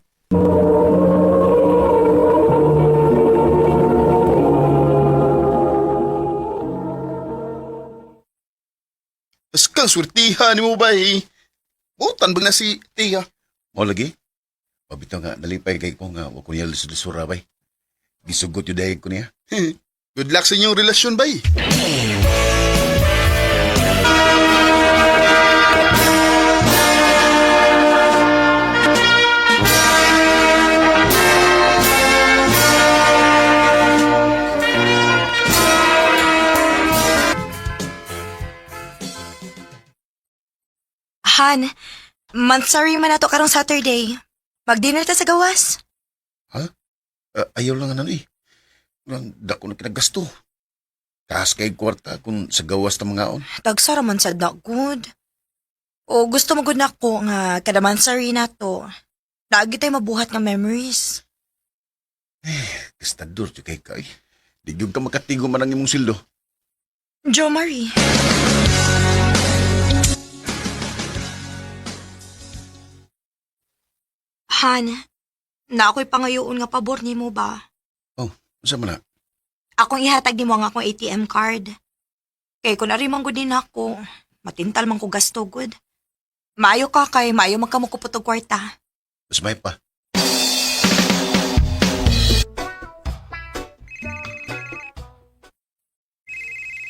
Pascal, swertihan ni mo, bay. Butan ba na si Tia? Mo lagi? Pabitaw nga, nalipay kay ko nga, wa ko niya lisod-lisura bay. Gisugot yun dahil ko niya. Good luck sa inyong relasyon, bay. Han, monthsary man nato karong Saturday. Mag-dinner ta sa gawas. Ha? Ayaw lang ano eh. Lang, dako na kinagasto. Taas kay kwarta kung sa gawas ta mga on. Tagsa ra man sad na good. O gusto mo gud nako nga kada monthsary nato. Lagi tayo mabuhat nga memories. Gastador jud kay kay. Di gyud ka makatigo man ang imong sildo. Jo Marie. Han, na ako'y pangayoon nga pabor nimo ba? Oh, unsa man na? Akong ihatag nimo ang akong ATM card. Kay kung ari man gud din ako, matintal man ko gasto gud. Maayo ka kay maayo man ka mokupot og kwarta. Mas may pa.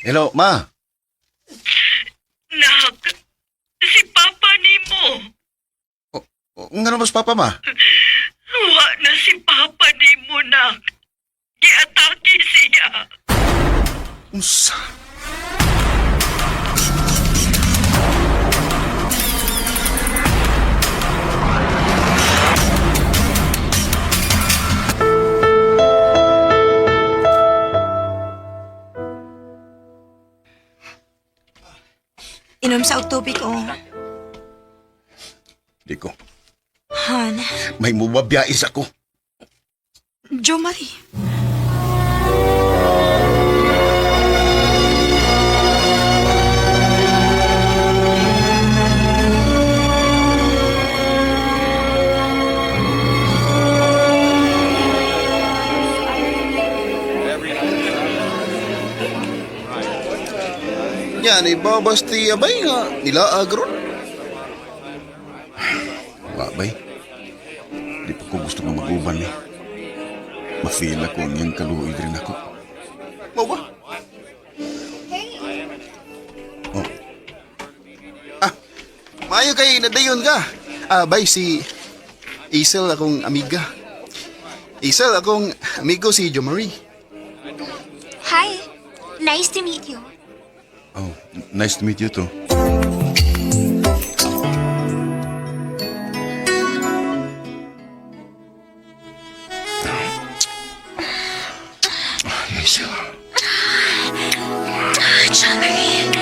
Hello, ma. Nak, si Papa nimo. Oh, nga naman papa, ma? Wa na si Papa nimo, nak. Giatake siya. Unsa? Inom sa og tubig oh. Di ko. Han, May mubabiyais ako. Jo Marie. Yan, ibabas Tia, bay nga. Nilaag ron. Wa, bay. Di pa ko gusto nga mag-uban eh. Ma-feel ako ang iyang kaluoy rin ako. Mao ba? Hey! Oh. Ah, maayo kay nadayon ka. Ah, bay si Isel akong amiga. Isel akong amigo si Jo Marie. Hi! Nice to meet you. Oh, nice to meet you too. Hazel. Chummery!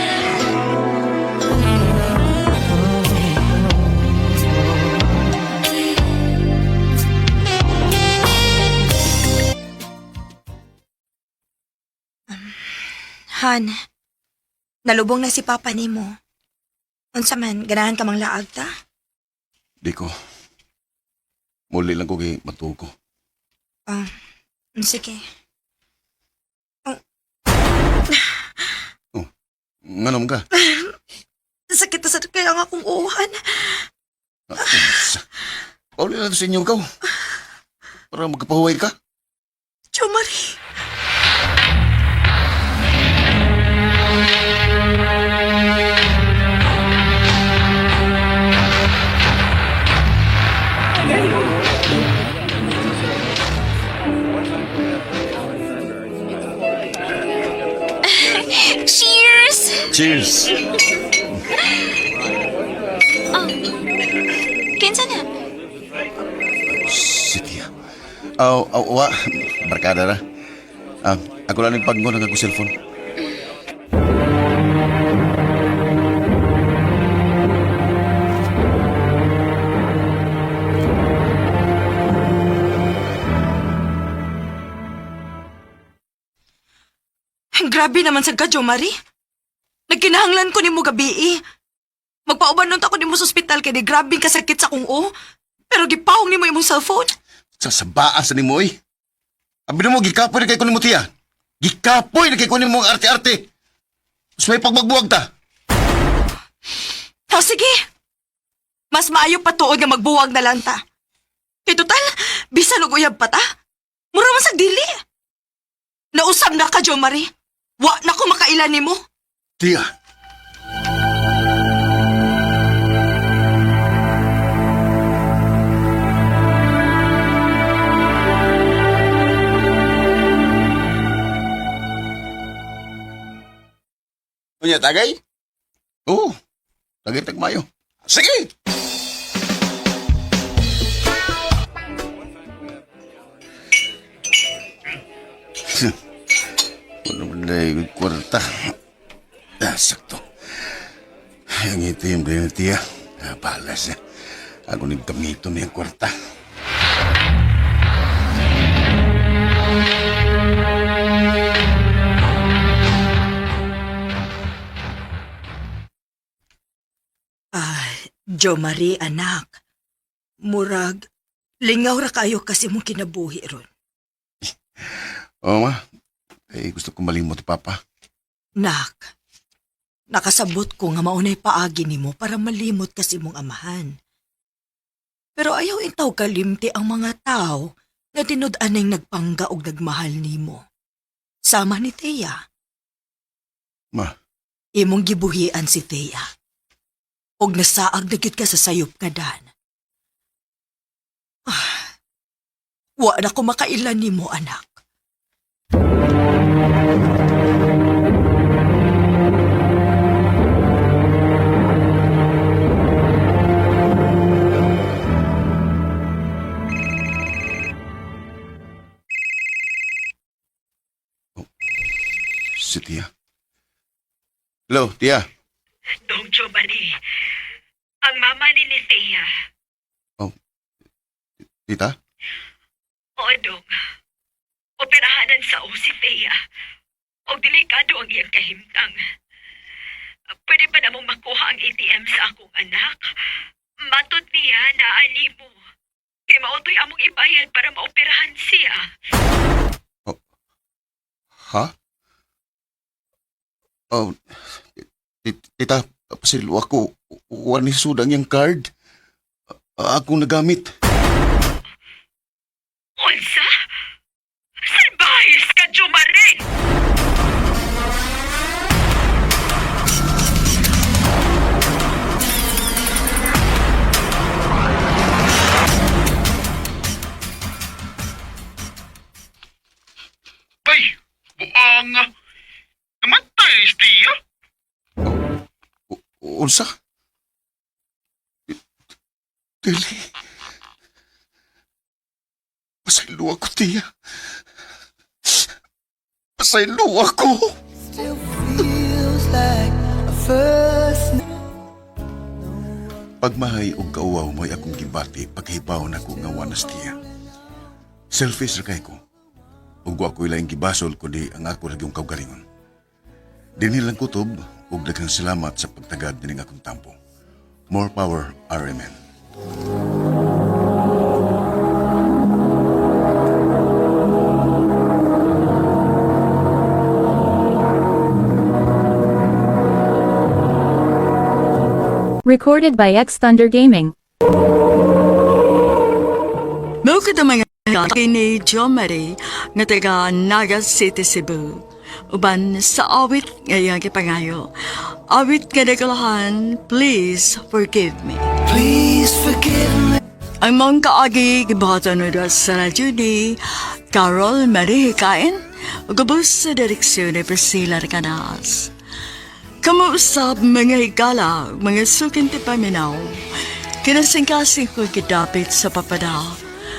Han, nalubong na si Papa nimo. Unsa man, ganahan ka mang laag ta? Di ko. Muli lang ko kay matuo ko. Ah, sige. Nganom ka? Sakit na sa kaya nga akong uhan. Pauli lang sa inyo ikaw. Para magkapahuway ka. Chumari. Cheers! Cheers! Oh, kinsa na? Si Tia. Oh, oh, wa. Barkada ra. Ah, ako lang yung pagngol ng akong cellphone. Grabe naman sa ka, Jomari. Nagkinahanglan ko nimo gabi eh. Magpauban nun ta ko nimo sa ospital kay di grabe kasakit sa kong o. Pero gipahong nimo imong cellphone. Sa sabaa sa nimo, oy. Abi na mo, gikapoy na kay kunin mo, Tia. Gikapoy na kay kunin mo ang arte-arte. Mas may pagmagbuwag ta. O sige. Mas maayo pa tuod nga magbuwag na lang ta. Kay total, bisan og uyab pa ta. Mura man sa dili. Nausab na ka, Jomari. Wa na ko makailan nimo. Tia. Unya tagay? Oo. Tagay tagmayo. Sige. Ano ba na yung kwarta? Ah, sakto. Ay, ang itim ba yung tiya? Ah, bahala siya. Ako nagkamito na yung kwarta. Ay, Jo Marie, anak. Murag, lingaw ra kayo kasi mong kinabuhi ron. Oo, ma. Eh, gusto kong malimot, Papa. Nak, nakasabot ko nga maunay paagi nimo para malimot kasi mong amahan. Pero ayaw intaw kalimti ang mga tao nga tinud-anay nagpangga og nagmahal nimo. Sama ni Thea. Ma. Imong gibuhian si Thea. Og nasaag na gyud ka sa sayop nga dan. Ah, wa na ko makailan nimo, anak. Si Tia. Hello, Tia. Dong Giovanni, ang mama ni Thea. Oh, Tita? Oo, Dong. Operahanan sa o si Thea. Og delikado ang iyang kahimtang. Pwede ba namong makuha ang ATM sa akong anak? Matod niya na ani mo. Kay mautoy among ibayad para maoperahan siya. Ha? Oh, tita, pasilo ako. Wa ni sudang yung card. Akong nagamit. Unsa? Unsa? Dili. Pasaylo ako, tiya. Pasaylo ako. Still feels like a first Pagmahay og kauwaw mo'y akong gibati paghibaw nako nga wanas tiya. Selfish ra kay ko. Ug wa ko'y laing gibasol kundi ang ako ra gyung kaugalingon. Dinhi lang kutob ug daghang salamat sa pagtagad nining akong tampo. More power, RMN. Recorded by X Thunder Gaming. Mao kita mga kini Jomari nga taga Naga City, Cebu. Uban sa awit nga iyang gipangayo. Awit nga nagalahan, please forgive me. Please forgive me. Ang mong kaagi gibuhatan mo sa radyo ni Carol Marie Hikain ug ubos sa direksyon ni Priscilla Recanas. Kamuusap mga higala, mga sukin ti paminaw, kinasingkasing ko gidapit sa papada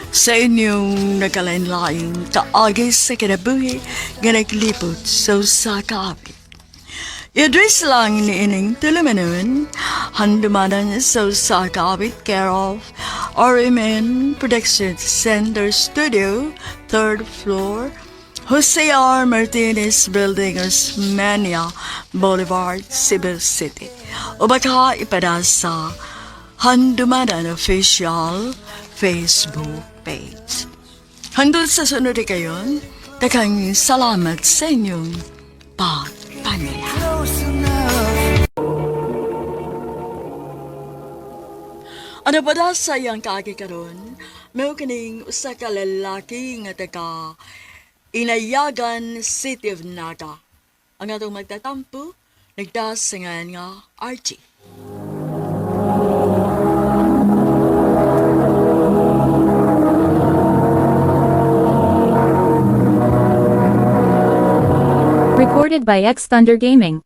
sa inyong nagkalain-laing kaagi sa kinabuhi nga naglibot sa usa ka awit. I-address lang ni ining tulumanon, handumanan sa usa ka awit care of RMN Production Center Studio, third floor, Jose R. Martinez Building, Osmania Boulevard, Cebu City. O baka ipada sa Handumanan Official Facebook page. Hanggang sa sunod kayon, daghang salamat sa inyong pagpamilya. Close enough. Ano ba da sa iyang kaagi karon? May kining usa ka lalaki nga taga Inayagan City of Naga. Ang atong magtatampo, nagdasingan nga Archie. Recorded by X Thunder Gaming.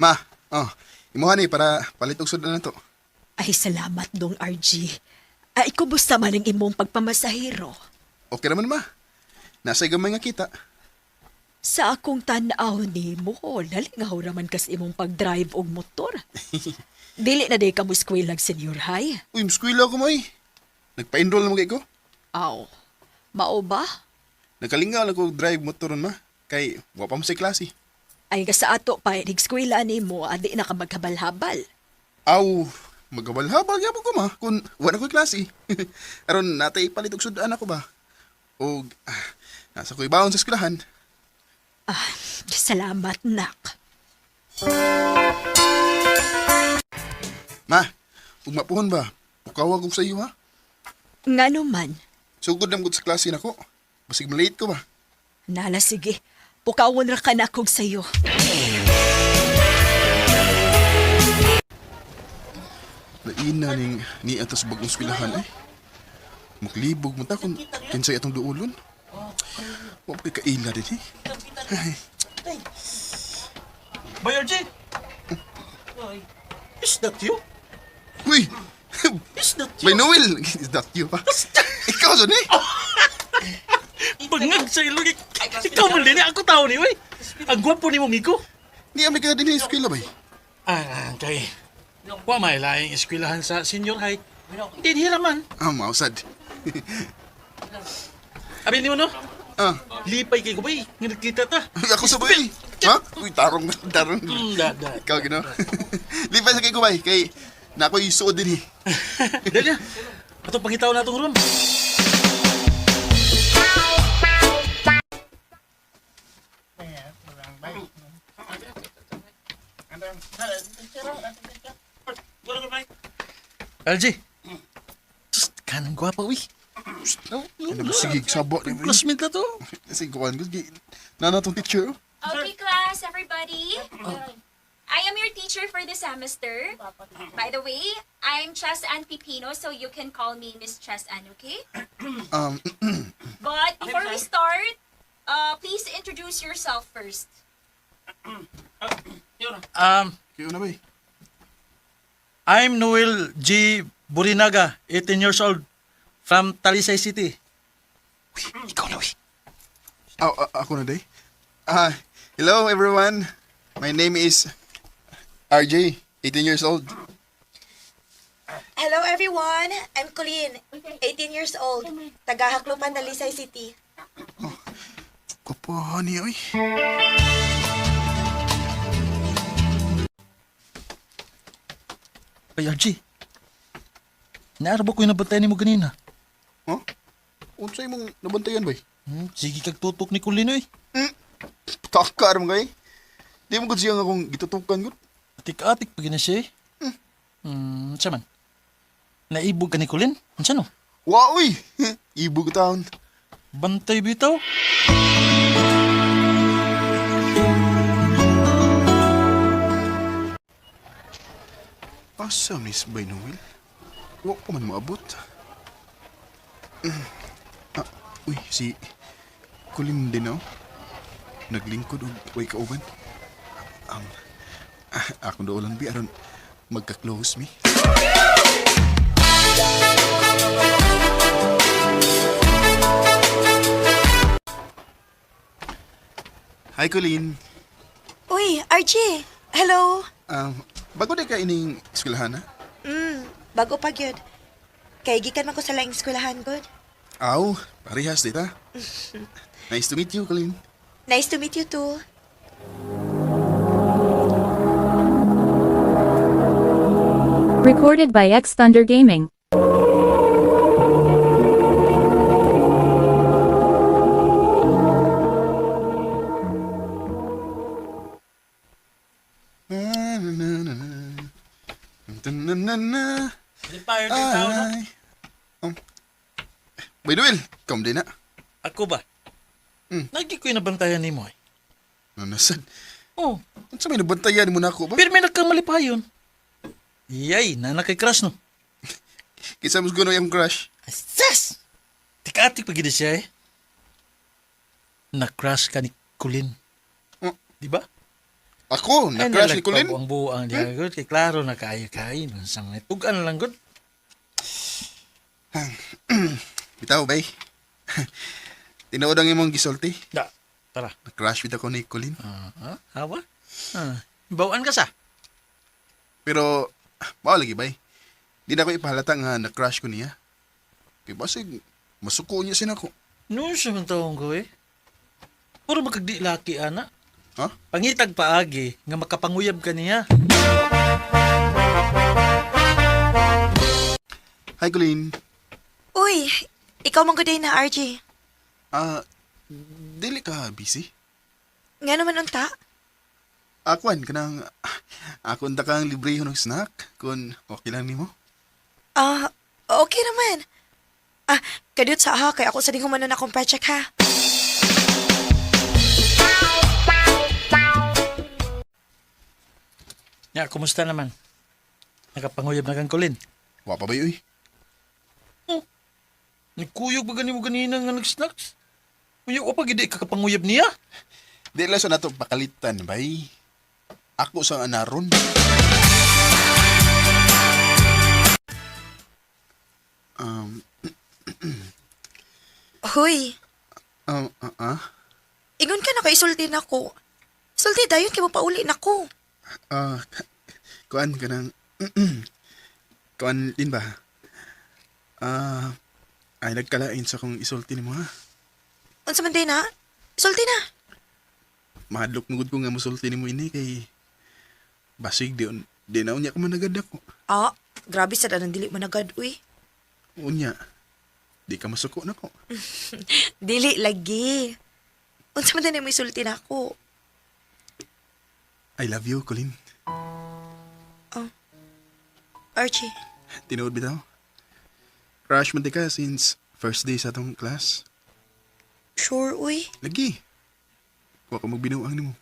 Ma, oh, imuha ni para palit og sudan na to. Ay, salamat dong, RG. Ay, kumusta man ang imong pagpamasahero? Okay raman ma. Nasa gamay nga kita. Sa akong tan-aw nimo, nalingaw raman kas imong pag-drive og motor. Dili na day ka mo ag senior high. Uy, muskwila ko mo eh. Nagpa-enroll na mo kay ko. Aw, mao ba? Nagkalingaw lang ko drive motor ron ma. Kay wa pa mo sa klase. Ay, nga sa ato pa, nag-eskwela nimo, adi na ka maghabal-habal. Aw, maghabal-habal gyapon ko ma kung wa na ko'y klase. Aron natay ipalit og sudan ako ba. Og nasa ko'y baon sa eskwelahan. Ah, salamat, nak. Ma, ug mapuhon ba? Pukawag ko sa iyo ha. Ngano man, Sugod na mo sa klase nako. Basig malate ko ba? nala sige, pukawon ra ka na kog sayo. Laina ning ni ato sa bagong eskwelahan eh. Maglibog mo ta kung kinsay atong duulon. Wa pa kay kaila din eh. Ay, Bay, RJ! Is that you? Uy! Is that you? May Noel! Is that you pa? Ikaw sa ni? Bangag sa ilong. Ikaw man din eh. Ako tao ni, uy. Ang gwapo ni mo, Miko. Ni amay ka din sa eskwela bay. Ah, kay. Wa may laing eskwelahan sa senior high. Hindi hiraman. Ah, mausad. Abi ni mo no? Ah. Lipay kay ko bay. Nga nagkita ta. Uy, ako sa bay. Ha? Uy, tarong tarong. Da, da. Ikaw gino. Lipay sa kay ko bay kay na ako'y suod din eh. Dali na. Ato pangitaw na atong room. LG. Just kanang gwapa, uy. Ano ba sige sabo ni bay. Classmate na to. Sige kuan ko. Nana tong teacher. oh. Okay, class, everybody. I am your teacher for the semester. By the way, I'm Chess Ann Pipino, so you can call me Miss Chess Ann, okay? But before we start, please introduce yourself first. Kayo na bay. I'm Noel G. Burinaga, 18 years old, from Talisay City. Ikaw na, uy. Oh, ako na day. Ah, hello everyone. My name is RJ, 18 years old. Hello everyone! I'm Colleen, 18 years old, taga Haklupan, Talisay City. Kapahan niya, oy. Ay, RG. Naarbo ko yung nabantayan mo ganina. Huh? Unsay mong nabantayan bay? Sige kag tutok ni Colleen, uy. Takar mo kay. Di mo gud siya nga akong gitutukan gud. Atik-atik pa gina siya, eh. Siya man. Naibog ka ni Colleen? Unsa no? Wa uy. Ibog taon. Bantay bitaw. Asa miss bay Noel? Wa pa man moabot. Ah, uy, si Colin din oh. Naglingkod og way kauban. Akong doon lang bi aron magka-close mi. Hi, Colleen. Uy, RJ! Hello! Bago di ka ining eskwelahan, ha? Bago pa gyud. Kay gikan man ko sa laing eskwelahan gud. Aw, parehas dita. Nice to meet you, Colleen. Nice to meet you too. Recorded by X Thunder Gaming. Na, na, na, na, na. Na, na, na. Lipayo din tao na. Ay. By the way, come din na. Ako ba? Lagi ko yung nabantayan ni mo, eh. Nanasan. Oh. Unsa may nabantayan mo na ako ba? Pero may nagkamalipayon. Yay, na kay crush, no? Kinsa mas guno yung crush? Asas! Tika-atik pa gid siya, eh. Na-crush ka ni Colleen. Oh. Di ba? Ako, na-crush ni Colleen? Ang buang diya, good. Kay klaro na kaayo kain. Sang tugan lang, good. Bitaw, bay. Tinuod ang imong gisulti. Da, tara. Na-crush bitaw ko ni Colleen. Hawa? Bawaan ka sa? Pero, mao lagi, bay. Di na ko ipahalata nga na-crush ko niya. Kay basig, masuko niya sin ako. Noon siya man taong ko, eh. Puro magkagdi laki, ana. Ha? Pangitag paagi nga makapanguyab ka niya. Hi, Colleen. Uy, ikaw man gud na RJ. Ah, dili ka busy? Nga naman unta? Akuan, kanang, ako unta kang libre ng snack, kung okay lang nimo. Ah, okay naman. Ah, kadiyot sa aha kay ako sa ding humanon akong project ha. Ya, kumusta naman? Nakapanguyab na kang Colleen. Wa pa ba uy? Oh, nagkuyog ba gani mo ganina nga nag-snacks? Uy, o pag hindi ka kapanguyab niya? Di lang sa nato pakalitan, bay. Ako sa anaron. Huy, ingon ka na kay isulti na ko. Sulti dayon kay mopauli na ko. Ah, kuan ka ng, kuan din ba? Ah, ay nagkalain sa kong isulti nimo ha. Unsa man day na? Sulti na. Mahadlok mo gud ko nga musulti nimo ini kay basig di di na unya ko managad ako. Ah, grabe sa danang dili managad uy. Unya. Di ka masuko nako. Dili lagi. Unsa man day na mo isulti na ako? I love you, Colleen. Archie, Tinuod bitaw. Crush man di ka since first day sa atong class. sure uy. Lagi. Wa ka magbinuang nimo.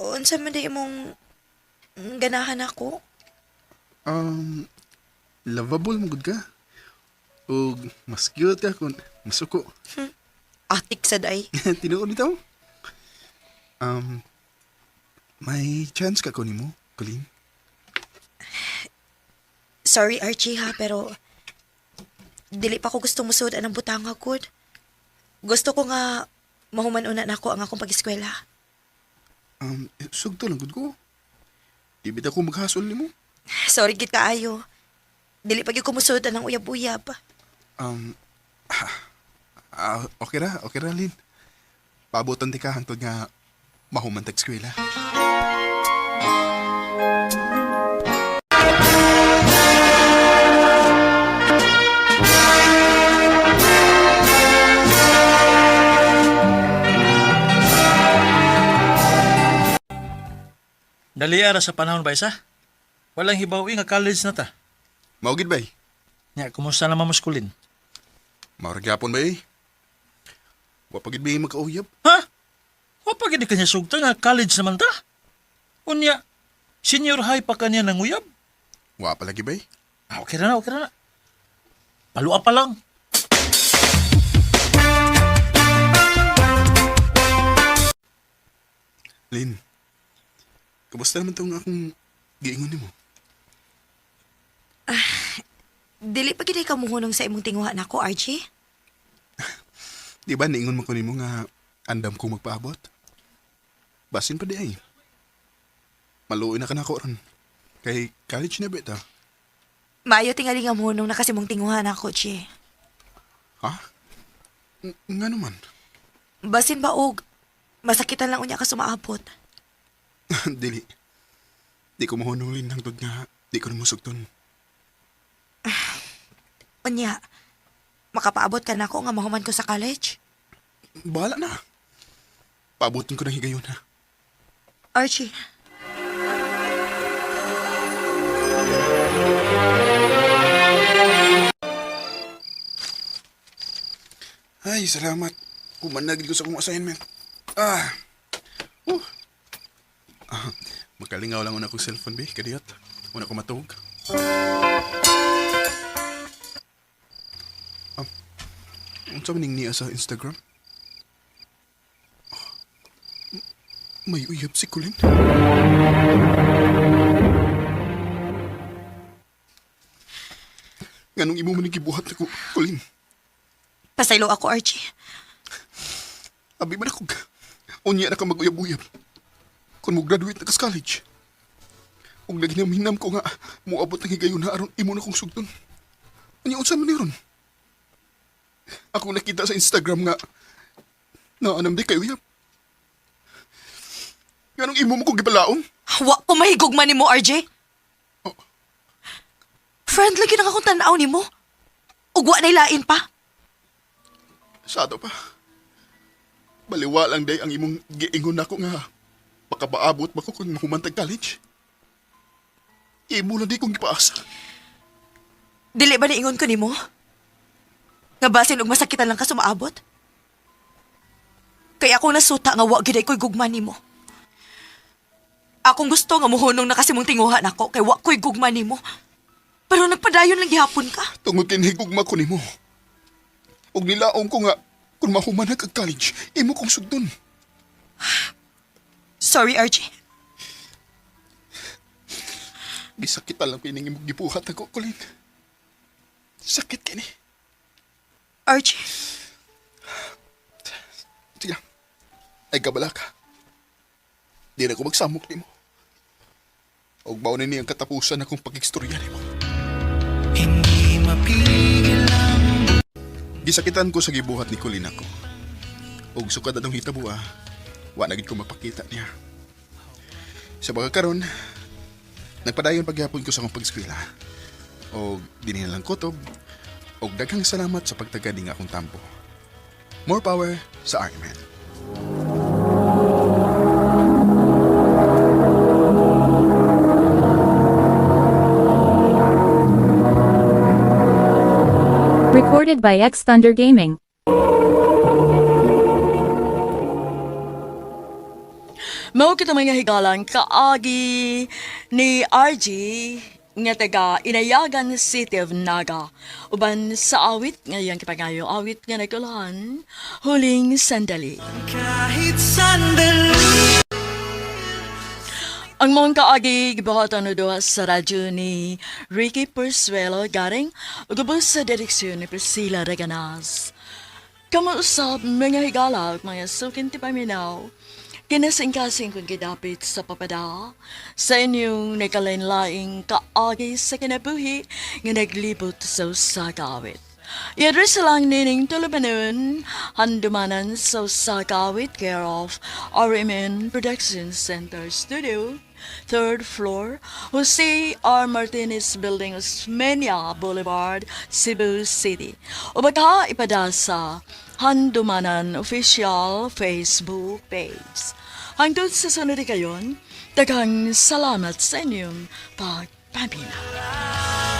Unsa man day imong Ganahan ako. Lovable mo gud ka. Ug mas cute ka kung masuko. Atik sad ay. Tinuod bitaw. May chance ka ko nimo, Colleen. Sorry, Archie ha, pero dili pa ko gusto musud anang butanga gud. Gusto ko nga mahuman una nako ang akong pag-eskwela. Sugto lang gud ko. Di bitaw ko maghasol nimo. Sorry gid kaayo. Dili pa gyud ko musud anang uyab-uyab. Um, okay ra, Lin. Paabotan di ka hangtod nga mahuman tag eskwela. Dali ara sa panahon ba isa? Walang hibawi nga college na ta. Mao gid bay. Nya, kumusta naman muskulin? Mao ra gyapon bay. Wa pa gid bay magkauyab. Ha? Wa pa gid kanya sugta nga college naman ta. Unya, senior high pa kanya nang uyab. Wa pa lagi bay. Ah, okay ra na, okay ra na. Palua pa lang. Lin, kamusta naman tong akong giingon nimo? Dili pa gid ka muhunong sa imong tinguha nako, Archie. Di ba niingon man ko nimo nga andam kong magpaabot? Basin pa di ay. Maluoy na ka nako ron. Kay college na bita. Maayo tingali nga muhunong na kasi mong tinguha nako, Chi. Ha? Nga naman. Basin ba og masakitan lang unya ka sumaabot. Dili. Di ko mahunong Lin hangtod nga di ko namusugton. Unya, makapaabot ka nako nga mahuman ko sa college. Bahala na. Paabotin ko ng higayon ha. Archie, Ay, salamat. Kumanagin ko sa akong assignment. Ah. Ah, makalingaw lang una kong cellphone, be. Kadiyot. Una ko matug. Ah, unsa man ning niya sa Instagram? Ah, may uyab si Colin. Nganong imo man ning gibuhat nako, Colin? Pasaylo ako, Archie. Abi man ako. Unya na ka mag-uyab-uyab. Kung mo graduate na ka sa college. Ug naginamhinam ko nga, muabot ang higayon na aron imo na kong sugton. Unya unsa man ni ron? Ako nakita sa Instagram nga naanam di kay uyab. Nganong imo mo kong gibalaon? Wa ko mahigugma nimo, RJ. Friend, lagi na akong tanaw nimo. Ug wa na'y lain pa. Sa ato pa. Baliwa lang day ang imong giingon nako nga makapaabot ba ko kung mahumantag college. Imo lang di kong gipaasa. Dili ba niingon ko nimo? Nga basin og masakitan lang ka sumaabot? Kaya ako nasuta nga wa gid ay ko'y gugma nimo. Akong gusto nga muhunong na kasi mong tinguha nako kay wa ko'y gugma nimo. Pero nagpadayon lang gihapon ka. Tungod kay nahigugma ko nimo. Ug nilaong ko nga kung mahuman kag college, imo kong sugdon. Sorry, RJ. Gisakitan lang kining imong gibuhat ako, Colin. Sakit kini. RJ. Sige. Ay kabala ka. Di na ko magsamok nimo. Ug mao na ni ang katapusan akong pagigstorya nimo. Hindi mapigil ang Gisakitan ko sa gibuhat ni Colin ako. Ug sukad atong hitabo ah, wa na gid ko mapakita niya. Sa baga karon, nagpadayon pagyapon ko sa akong pag-eskwela. Og dinhi na lang kutob. Og daghang salamat sa pagtagad ning akong tampo. More power sa RMN. Recorded by X Thunder Gaming. Mao kita mga higalang kaagi ni RG nga taga Inayagan, City of Naga. Uban sa awit nga iyang kipangayo, awit nga nagulahan, Huling Sandali. Kahit sandali. Ang mong kaagi gibuhatan no duha sa radyo ni Ricky Persuelo Garing ug ubos sa direksyon ni Priscilla Reganas. Kamo usab mga higala ug mga sukin ti paminaw. Kinasingkasing kong gidapit sa papada sa inyong nagkalain-laing kaagi sa kinabuhi nga naglibot sa usa ka awit. I-address lang nining tulumanon, Handumanan sa usa ka awit, care of RMN Production Center Studio, third floor, Jose R. Martinez Building, Osmeña Boulevard, Cebu City. O baka ipada sa Handumanan Official Facebook page. Hangtod sa sunod kayon, daghang salamat sa inyong pagpaminaw.